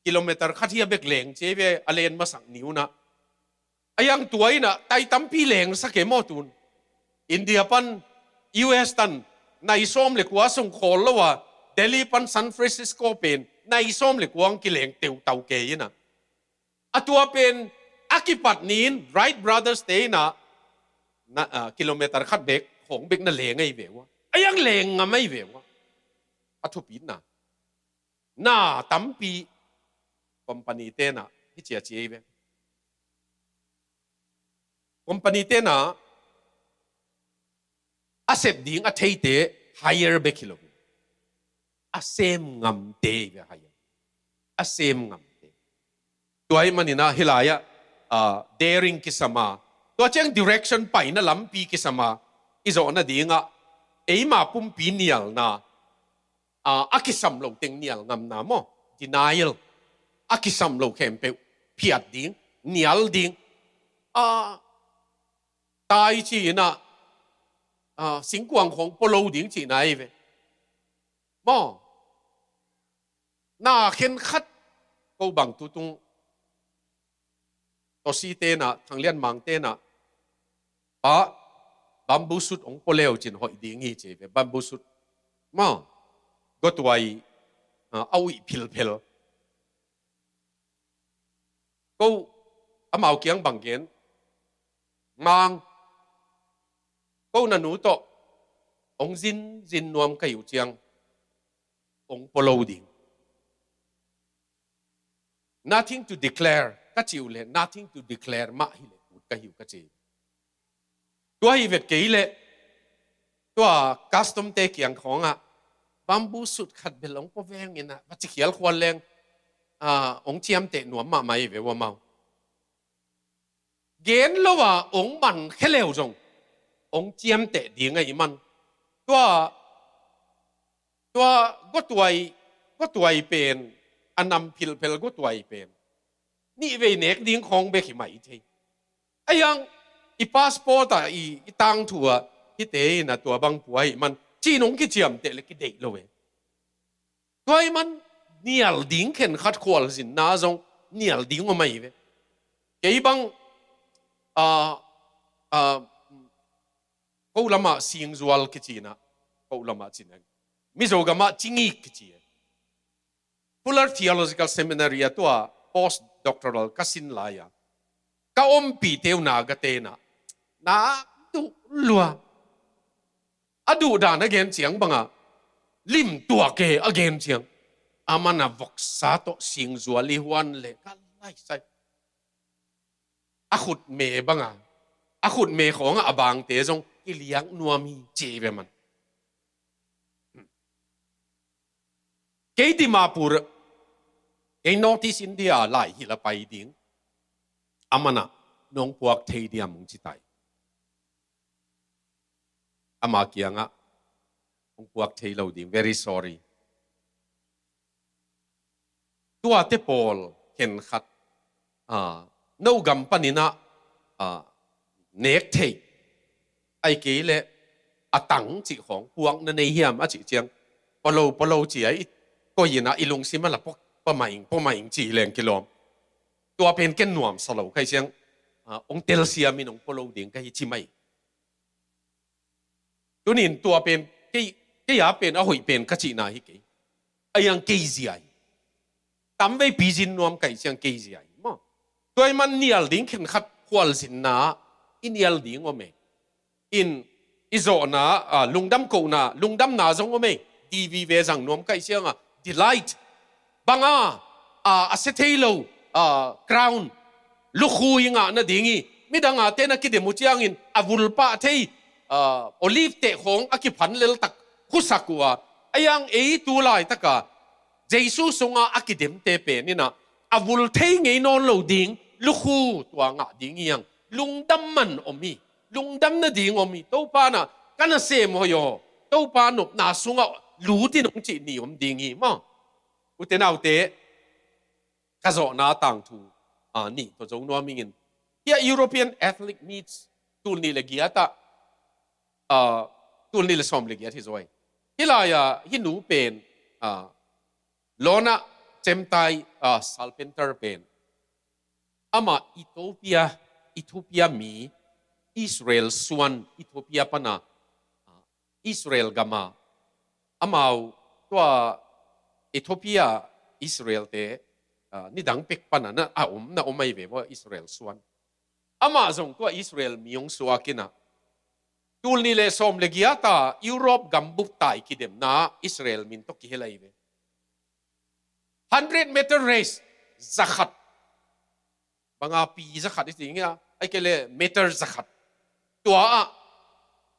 Kilometer khat hia bek leng ci ei ve, a len masak ni unah. A yang tua inah tai tampi lengsak e maw tun. India pan U S tan nai sawm le kua sung khawl lo a, Delhi pan San Francisco pen nai sawm le kua ang kileng teutau kei inah. A tua pen a kipat ni-in Wright Brothers te inah, na, ah, kilometer khat bek, khawng bek na leng ahi ve ua. A yang leng ngam ahi ve ua. A thupitna. Na tampi company tenah hi ciaci ahi ve. Company tenah a sep ding a theite hire bek hi lo. A sem ngamte hi ve hire. A sem ngamte. Tua ahih maninah hih lai-ah, ah, daring kisam a, tua ciang direction paina lampi kisam a, i zawh nadingah eima pumpi nialna, ah, a kisam lo teng nial ngamna maw, denial, a kisam lo khempeuh phiat ding, nial ding, ah, tai ci inah, ah, singkuang khawng pua lo ding cihna ahi ve. Maw, na khenkhat ko bang tutung Tawsi tenah, Thang Lian Mang tenah, pa, bamboo shoot hong pua leu cin hoih ding hi ci ve, bamboo shoot. Maw, gotuai, ah, a uih philphel. Ko amau kiang bang gen, Mang, ko na nu tawh hong zinzin nuam ka hi uh ciang hong pua lo ding. Nothing to declare ka cih uh leh, nothing to declare mah hi leh ut ka hi uh ka ci. Tua hi vet kei leh, tua custom te kiang khawngah bamboo shoot khat bel hong pua veng inah, va ci khial khual leng, ah, hong ciamteh nuam mahmah hi ve ua mau. Gen lo a hong man khe leu zong hong ciamteh ding ahih man. Tua, tua gotuai, gotuai pen, a nam philphel gotuai pen, nih vei nek ding khawng bek hi mah i thei. A yang i passport ah, i, i tangthu ah, hihte inah tua bang pua ahih man, ci-in hong kiciamteh le kideih lo e. Tua ahih man nial ding khenkhat khualzinna zong nial ding om ahi ve. Kei bang, ah, ah, ko lamah singzual kici inah, ko lamah ci-in, Mizo gamah cingik kici e. Fuller Theological Seminary ah tua post doctoral ka sin lai-a, ka ompihte uh na gate inah, na duh lua. A duhdan a gen ciang banga, lim tuak e a gen ciang, a man a voksa tawh singzual i huan le ka laisai. A khutme banga, a khutme khawngah a bangte zong i liak nuam hi ci ve man. Kei Dimapur, kei North East India lai hilh a pai ding, a manah nong puak thei diam hong ci tai. ama kiangah hong puak thei lo ding. Very sorry. Tuate pawl khenkhat, ah, no gam paninah, ah, nek theih, ai kei leh a tang cih khawng puak na nei hiam a cih ciang, palo palo ci a i koih inah i lungsim a la pua, pua mah ing, pua mah ing ci leng kilawm. Tua pen ken nuamsa lo ka hih ciang, ah, hong telsiam in hong pua lo ding ka hi ci mai. Tunin tua pen kei, kei a pen a hoih pen ka cihna hi kei. A iang kei zia hi. Tamvei pizin nuam ka hih ciang kei zia hi maw. Tua i man nial ding khenkhat khualzinna i nial ding om e. In i zawhna, ah, lungdam kohna, lungdamna zong om e. D V ve zang nuam ka hih ciang a delight. Banga, ah, a sia thei lo, ah, crown, lukhu i ngah nading hi. Midang a ten a kidem uh ciangin a vulpah thei, ah, olive teh khawng a kiphan leltak khusak uh a, a iang ei tu laitaka Jesu sungah a kidemte pen inah a vul thei ngei nawn lo ding lukhu tua ngah ding hi ang. Lungdam man om hi. Lungdam nading om hi. Topa nah ka nasem hoih aw, Topa nopna sungah lut in hong cih ni om ding hi maw. Ute naute, ka zawhna tangthu, ah, nih tawh zo nuam ingin. Hia European Athlete Meets tul nih le giat ah, ah, tul nih le sawm le giat hi zaw hi. Hih lai-ah hih nu pen, ah, Lona Cemtai, ah, Salpenter pen. Amah Ethiopia, Ethiopia mi, Israel suan, Ethiopia pana, ah, Israel gama, amau tua Ethiopia, Israel te, ah, nidang pek pana na a om, na om ai ve maw Israel suan. Amah zong tua Israel mi hong suak inah. Tul nih le sawm le giat a Europe gambup tai kidemna Israel min tawh kihel ai ve. Hundred meter race, zakhat. Banga pi zakhat i ti ngia, ai kei le meter zakhat. Tua ah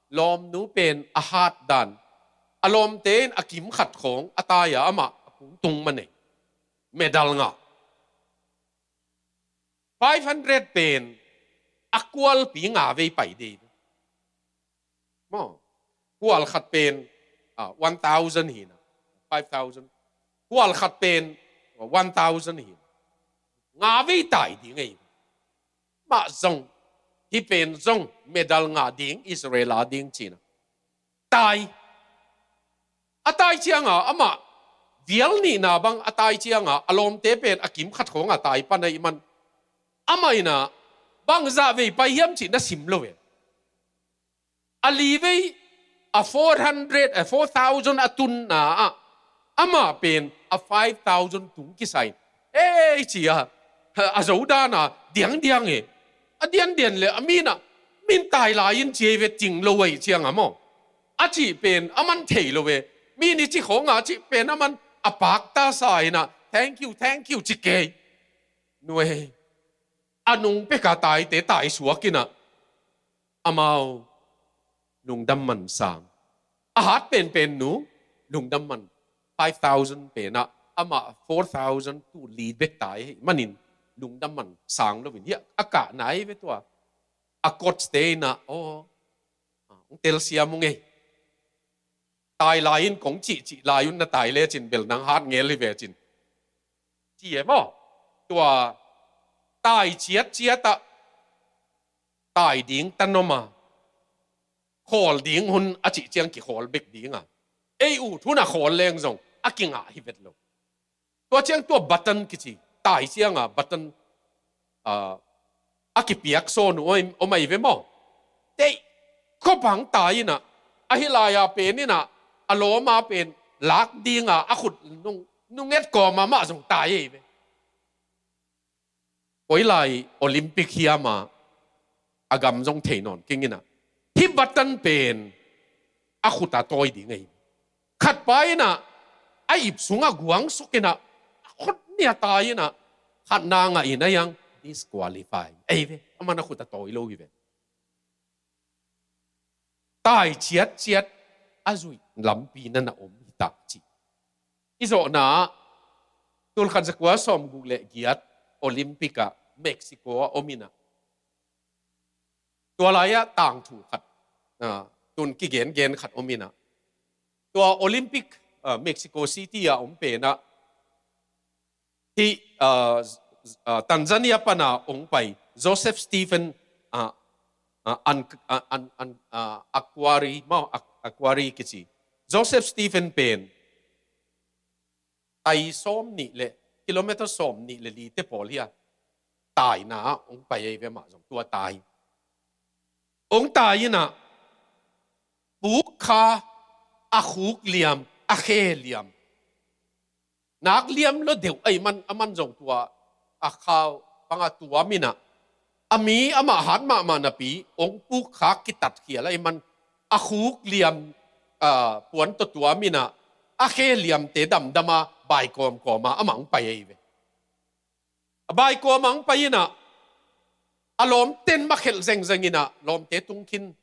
lawmnu pen a hat dan. A lawmte in a kim khat khawng a tai a amah a kung tung man e. Medal ngah. Five hundred pen a kualpi nga vei pai dei. Maw, kual khat pen, ah, one thousand hi na, five thousand. Kual khat pen, ah, one thousand hi na. Nga vei tai ding ei. Mah zong, hih pen zong medal ngah ding, Israel a ding ci na. Tai. A tai cianga amah vial nihna bang a tai cianga a lawmte pen a kim khat khawng a tai pan ahih man. Amah in ah bangzah vei pai hiam cih na sim lo e. A li vei a four hundred, a four thousand a tunna ah amah pen a five thousand tung kisai. Ei, ci a, a zo dana diangdiang e. A diandian le a min ah, min tai lai in ci ei ve, ting lo ei cianga maw. A cih pen a man thei lo e. Mi ni ci khawng a cih pen a man a pakta sa in ah, thank you, thank you, ci kei. Nuai. A nung peka taite tai suak in ah, amau lungdam man sang. A hat penpen nu lungdam man, five thousand pen ah, amah four thousand tu li bek tai ahih manin lungdam man sang lo in hia a kah nai ve tua. A coach te in ah, aw, hong telsiam ung ei. Tai lai in kong cihcih lai un na tai lecin bel nang hat ngel hi ve cin. Ci e maw? Tua tai ciatciat ah tai ding tan om a, khawl ding hun a cih ciang kikhawl bek ding a, ei ut hun a khawl leng zong a kingah hi vet lo. Tua ciang tua button kici, tai cianga button, ah, a kipiak sawn uh om ai ve maw? Teih khop hang tai in ah, ahi lai-a pen in ah, a lawma pen lak dinga a khut nung, nung et kawma mah zong tai ei ve. Koi lai Olympic hiama a gam zong thei nawn keng in ah, hih button pen a khut a tawi ding ei. Khat pa in ah a ip sungah guang suk in ah, a khut nia tai in ah, khat na ngah in a iang disqualify ei ve. A man a khut a tawi lo hi ve. Tai ciatciat a zuih lampi na na om hi ta ci. I zawhna tul khat zakua sawmguk le giat Olympic ah Mexico a om in ah, tua lai-ah tangthu khat, ah, tun kigengen khat om inah, tua Olympic, ah, Mexico City ah om penah, hih, ah, ah, Tanzania pana hong pai Joseph Stephen, ah, ah, an, ah, an, an, ah, Aquari, mau, Aqu-, Aquari kici. Joseph Stephen pen tai sawm nih le, kilometer sawm nih le li te pawl hi a, taina ah hong pai ei ve mah zong, tua tai. Hong tai inah, puk kha, a khuk liam, a khe liam. Nak liam lo deuh ahih man, a man zong tua, a khau, banga tuam inah, a mi amah hat mahmah napi, hong puk kha kitat khial ahih man, a khuk liam, ah, puan tawh tuam inah, a khe liamte damdama, bai kawmkawma, amah hong pai ei ve. A bai kawma hong pai inah, a lawmten makhelh zengzeng inah, lawmte tung khin,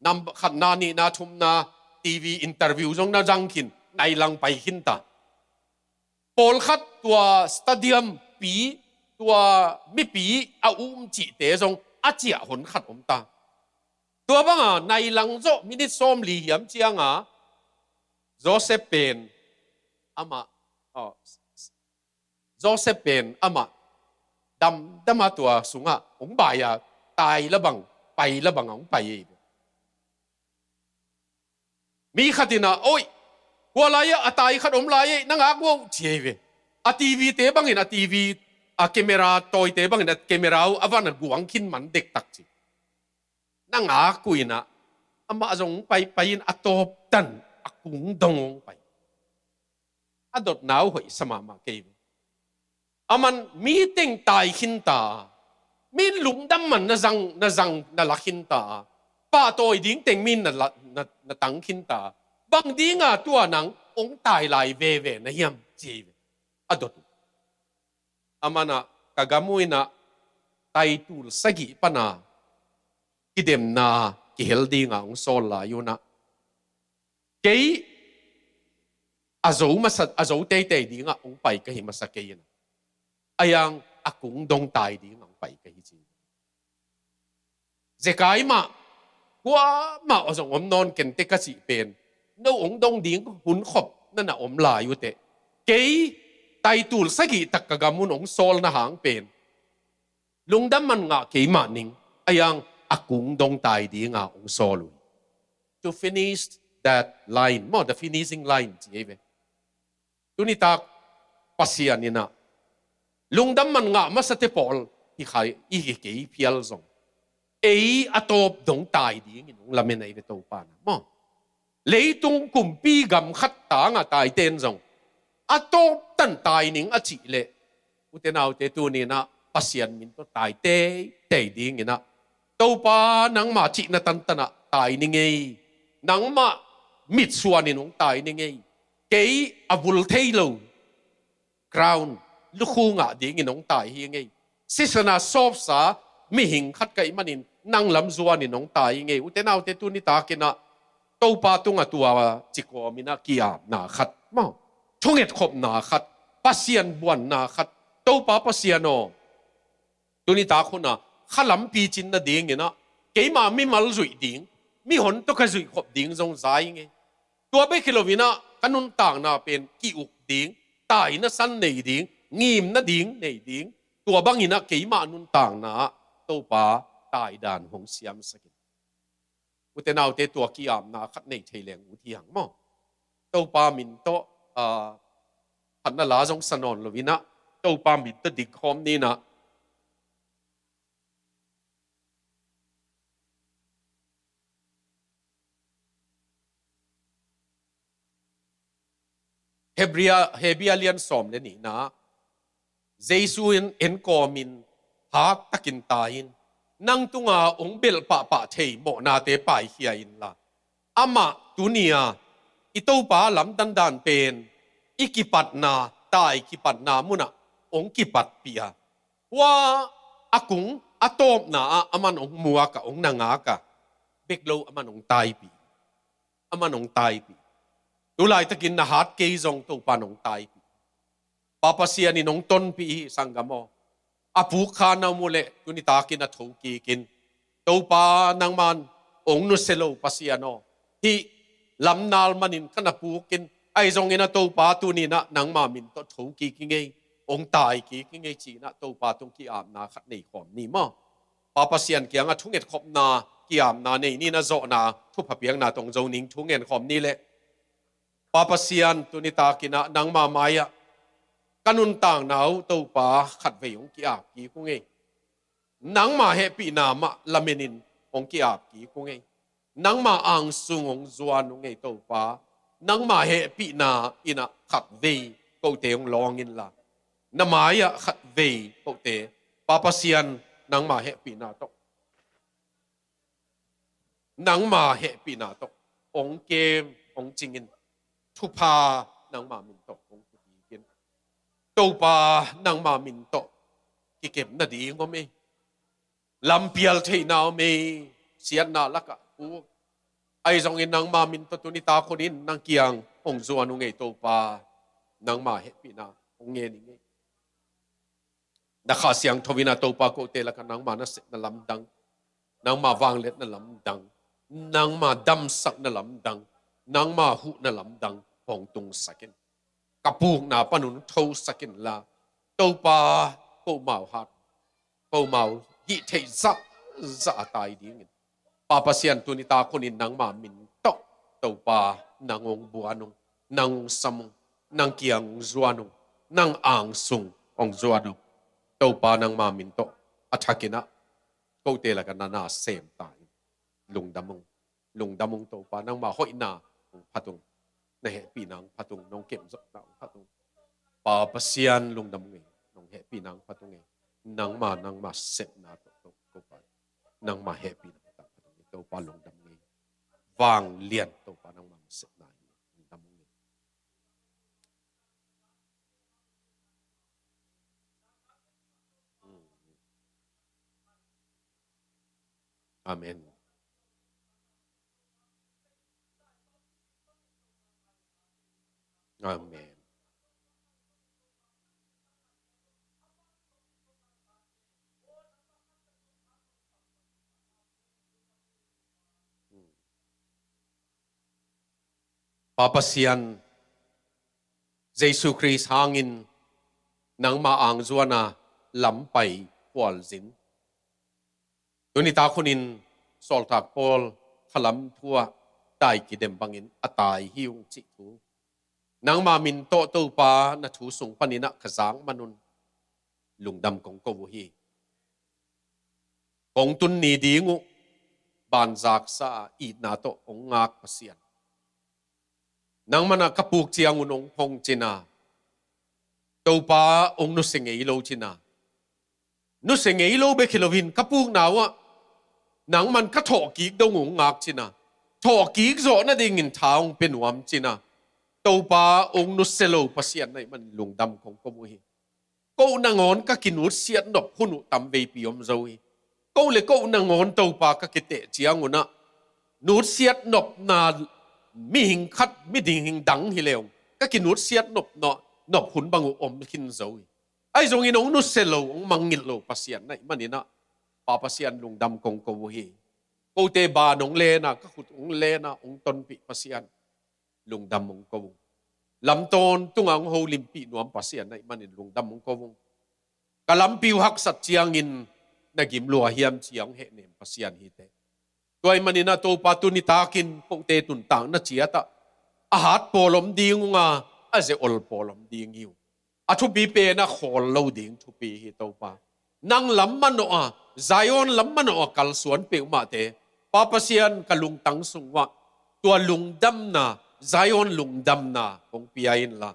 nam khatna, nihna, thumna, T V interview zong na zang khin, nai lang pai khin ta. Pawlkhat tua stadium pi, tua mipi a um cihte zong a ciah hon khat om ta. Tua banga nai lang zawh minute sawm li hiam cianga Joseph pen amah, oh, Joseph pen amah damdama tua sungah hong bai a, tai la bang, pai la bang a hong pai ei. Mi khat inah, "Oi, hua lai-ah a tai khat om lai ei, na ngak uh," ci ei ve. A T V te bangin, a T V, a camera tawite bangin, a camera uh a van a guang khin man dektak ci. Na ngak uh inah, amah zong hong pai, pai in a tawptan a kung dong hong pai. A dotna uh hoih sa mahmah kei ve. A man mi teng tai khin ta, mi lungdam man na zang, na zang, na la khin ta, pahtawi ding teng mi na la, na, na tang khin ta, bang dinga tua nang hong tai lai veve na hiam ci ei ve. A dot uh. A manah ka gam uh inah tai tul sagih pana kidemna kihel dinga hong sawl lai unah, kei a zo masa, a zo teitei dingah hong pai ka hi masa kei inah, a yang a kung dong tai dingah hong pai ka hi ci. Zekai mah, kuamah aw zong om nawn kente ka cih pen, no hong dong ding hun khop na na om lai uh teh. Kei tai tul sagih tak ka gam un hong sawlna hang pen, lungdam man ngah kei mah ning, a yang a kung dong tai dinga hong sawl uh hi. To finish that line, maw, the finishing line ci ei ve. Tunitak Pasian inah lungdam man ngah masate pawl hi khai, i hi kei phial zong, ei a tawp dong tai dingin hong lamen ei ve Topa na, maw. Leitung kumpi gam khat tangah taiten zong a tawptan tai ning a cih leh, ute naute, tuni inah Pasian min tawh tai teitei ding inah, Topa, nangmah cihna tantanah tai ning ei, nangmah mitsuanin hong tai ning ei, kei a vul thei lo crown, lukhu ngah dingin hong tai hi ing ei. Sisan a sawpsa mihing khat ka hih manin nang lam zuanin hong tai hi ing ei. Ute naute, tunitak inah Topa tungah tua ci kawm inah ki-apna khat, maw, thungetkhopna khat, Pasian buanna khat, Topa Pasian aw, tunitak hunah kha lampi cin nading inah keima mimal zuih ding, mihon tawh ka zuih khop ding zong za ing ei. Tua bek hi lo inah ka nuntakna pen ki-uk ding, taina san nei ding, ngimna ding nei ding, tua bang inah keima nuntakna ah Topa taidan hong siamsak in. Ute naute, tua ki-apna khat nei thei leng ut hi hang, maw. Topa min tawh, ah, phatna la zong sa nawn lo inah, Topa min tawh dikkhawm ni inah. Hebria, Hebia lian sawm le nihna, Jesu in en kawmin haktakin tai in, nang tunga hong belh pahpah thei mawhnate paikhia inla, amah tuni-a i Topa lamdandan pen i kipatna, tai kipatna munah hong kipatpih a, hua a kung a tawpna ah aman hong muak a, hong na ngak a, bek lo aman hong taipih. Aman hong taipih. Tulaitakin na hat kei zong Topa in hong taipih. Pa Pasian in hong tonpih hi, sanggam aw. A puk kha na om uh leh tunitak in a tho kik in. Topa, nangman Hong nusia lo Pasian aw, hih lamnal manin ka na pukin, ahi zongin a Topa tuni-in ah nangma min tawh tho kik hi ngei, hong tai kik hi ngei ci-in ah Topa tung ki-apna khat nei khawm ni maw? Pa Pasian kiangah thungetkhopna, ki-apna nei ni, na zawhna thupha piakna tawh hong zo ning. Thu ngen khawm ni leh, Pa Pasian, tuni takin ah nangma mai-ah ka nuntakna uh Topa khatvei hong ki-ap kik uh ngei. Nangma hehpihna mah lamenin hong ki-ap kik uh ngei. Nangma angsung hong zuan uh ngei Topa. Nangma hehpihna in ah khatvei kote hong lawng inla, na mai-ah khatvei kote, Pa Pasian, nangma hehpihna tawh, nangma hehpihna tawh hong kem, hong cingin, thupha nangma min tawh hong kipikin. Topa, nangma min tawh kikem nading om ei. Lampial theihna om ei, siatna lakah puk. Ahi zongin nangma min tawh tuni tak hunin nang kiang hong zuan uh ngei Topa. Nangma hehpihna hong ngen hi ngei. Na Kha Siangtho in ah Topa kote lakah nangma nasepna lamdang, nangma vangliatna lamdang, nangma damsakna lamdang, nangma huhna lamdang hong tungsak in. Ka pukna panun thosak inla, Topa, komau hat, komau hih theih zahzah a tai dingin, Pa Pasian, tuni tak hunin nangma min tawh Topa, nang hong buan ung, nang hong sam ung, nang kiang hong zuan ung, nang angsung hong zuan ung. Topa, nangma min tawh a thakin ah kote lakah na na sem ta in. Lungdam ung, lungdam ung Topa, nangma hoihna hong phat ung, na hehpihna hong phat ung, nong kemzawhna hong phat ung. Pa Pasian, lungdam ung ei, nong hehpihna hong phat ung ei. Nangma, nangma sepna tawh, tawh Topa, nangma hehpihna hong phat ung ei. Topa, lungdam ung ei. Vanglian Topa, nangma sepna hi, lungdam ung ei. Amen. Amen. Pa Pasian, Jesu Khrist hangin nangma angzuana lampai khualzin. Tuni tak hunin sawltak Paul khalam thu ah tai kidem bangin a tai hi ung cih thu, nangma min tawh Topa na thu sung panin ah ka zak manun lungdam kong ko uh hi. Kong tun ni ding uh banzaksa a itna tawh hong ngak Pasian, nangman ah ka puk ciangun hong phong cina, Topa, hong nusia ngei lo cina. Nusia ngei lo bek hi loin ka pukna uh ah nangman ka thawhkik dong hong ngak cina, thawhkik zawh nadingin tha hong pia nuam cina, Topa, hong nusia lo Pasian na hih manin lungdam kong ko uh hi. Ko nangawn ka kinutsiat nop hun uh tamveipi om zo hi. Ko le ko nangawn Topa ka kiteh ciangun ah nutsiat nopna, mihing khat, mihing dang hi leng ka kinutsiat nop, nop hun bang uh om khin zo hi. Ahi zongin hong nusia lo, hong mangngilh lo Pasian na hih manin ah, Pa Pasian, lungdam kong ko uh hi. Kote ban hong len a, ka khut hong len a, hong tonpih Pasian, lungdam hong ko ung. Lam tawntungah hong holimpih nuam Pasian na hih manin lungdam hong ko ung. Ka lampi uh haksat ciangin na gim lua hiam ci-a hong hehnem Pasian hi teh. Tua hih manin ah Topa, tuni takin kote nuntakna ciat ah a hat pawl om ding ung a, a ze-ol pawl om ding hi ung. A thupi pen ah khawl lo ding thupi hi Topa. Nang lam manawh a, Zion lam manawh a kalsuan peuhmahte, Pa Pasian, ka lungtang sung uah tua lungdamna, Zion lungdamna hong pia inla,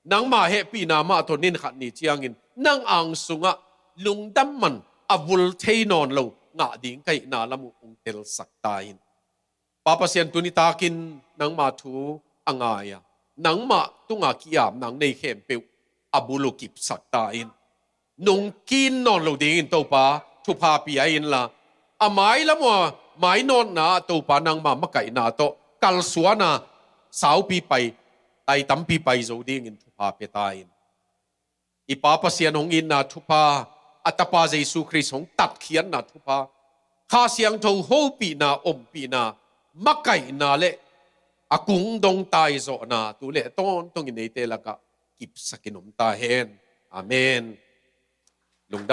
nangma hehpihna mah tawh ni khat ni ciangin nang ang sungah lungdam man a vul thei nawn lo ngah ding ka hihna lam uh hong telsak ta in. Pa Pasian, tuni takin nangma thu a ngai a, nangmah tungah ki-ap nang nei khempeuh a bul uh kipsak ta in. Nungkin nawn lo dingin Topa thupha pia inla, a mailam uh a mainawtna ah Topa nangma makaihna tawh kalsuan a, saupi pai, tai tampi pai zo dingin thupha pia ta in. I Pa Pasian hong itna thupha, a Tapa Jesu Khrist hong tatkhiatna thupha, Kha Siangtho hopihna, ompihna, makaihna le a kung dong taizawhna tu le tawntung in eite lakah kipsakin om ta hen. Amen. Lungdam.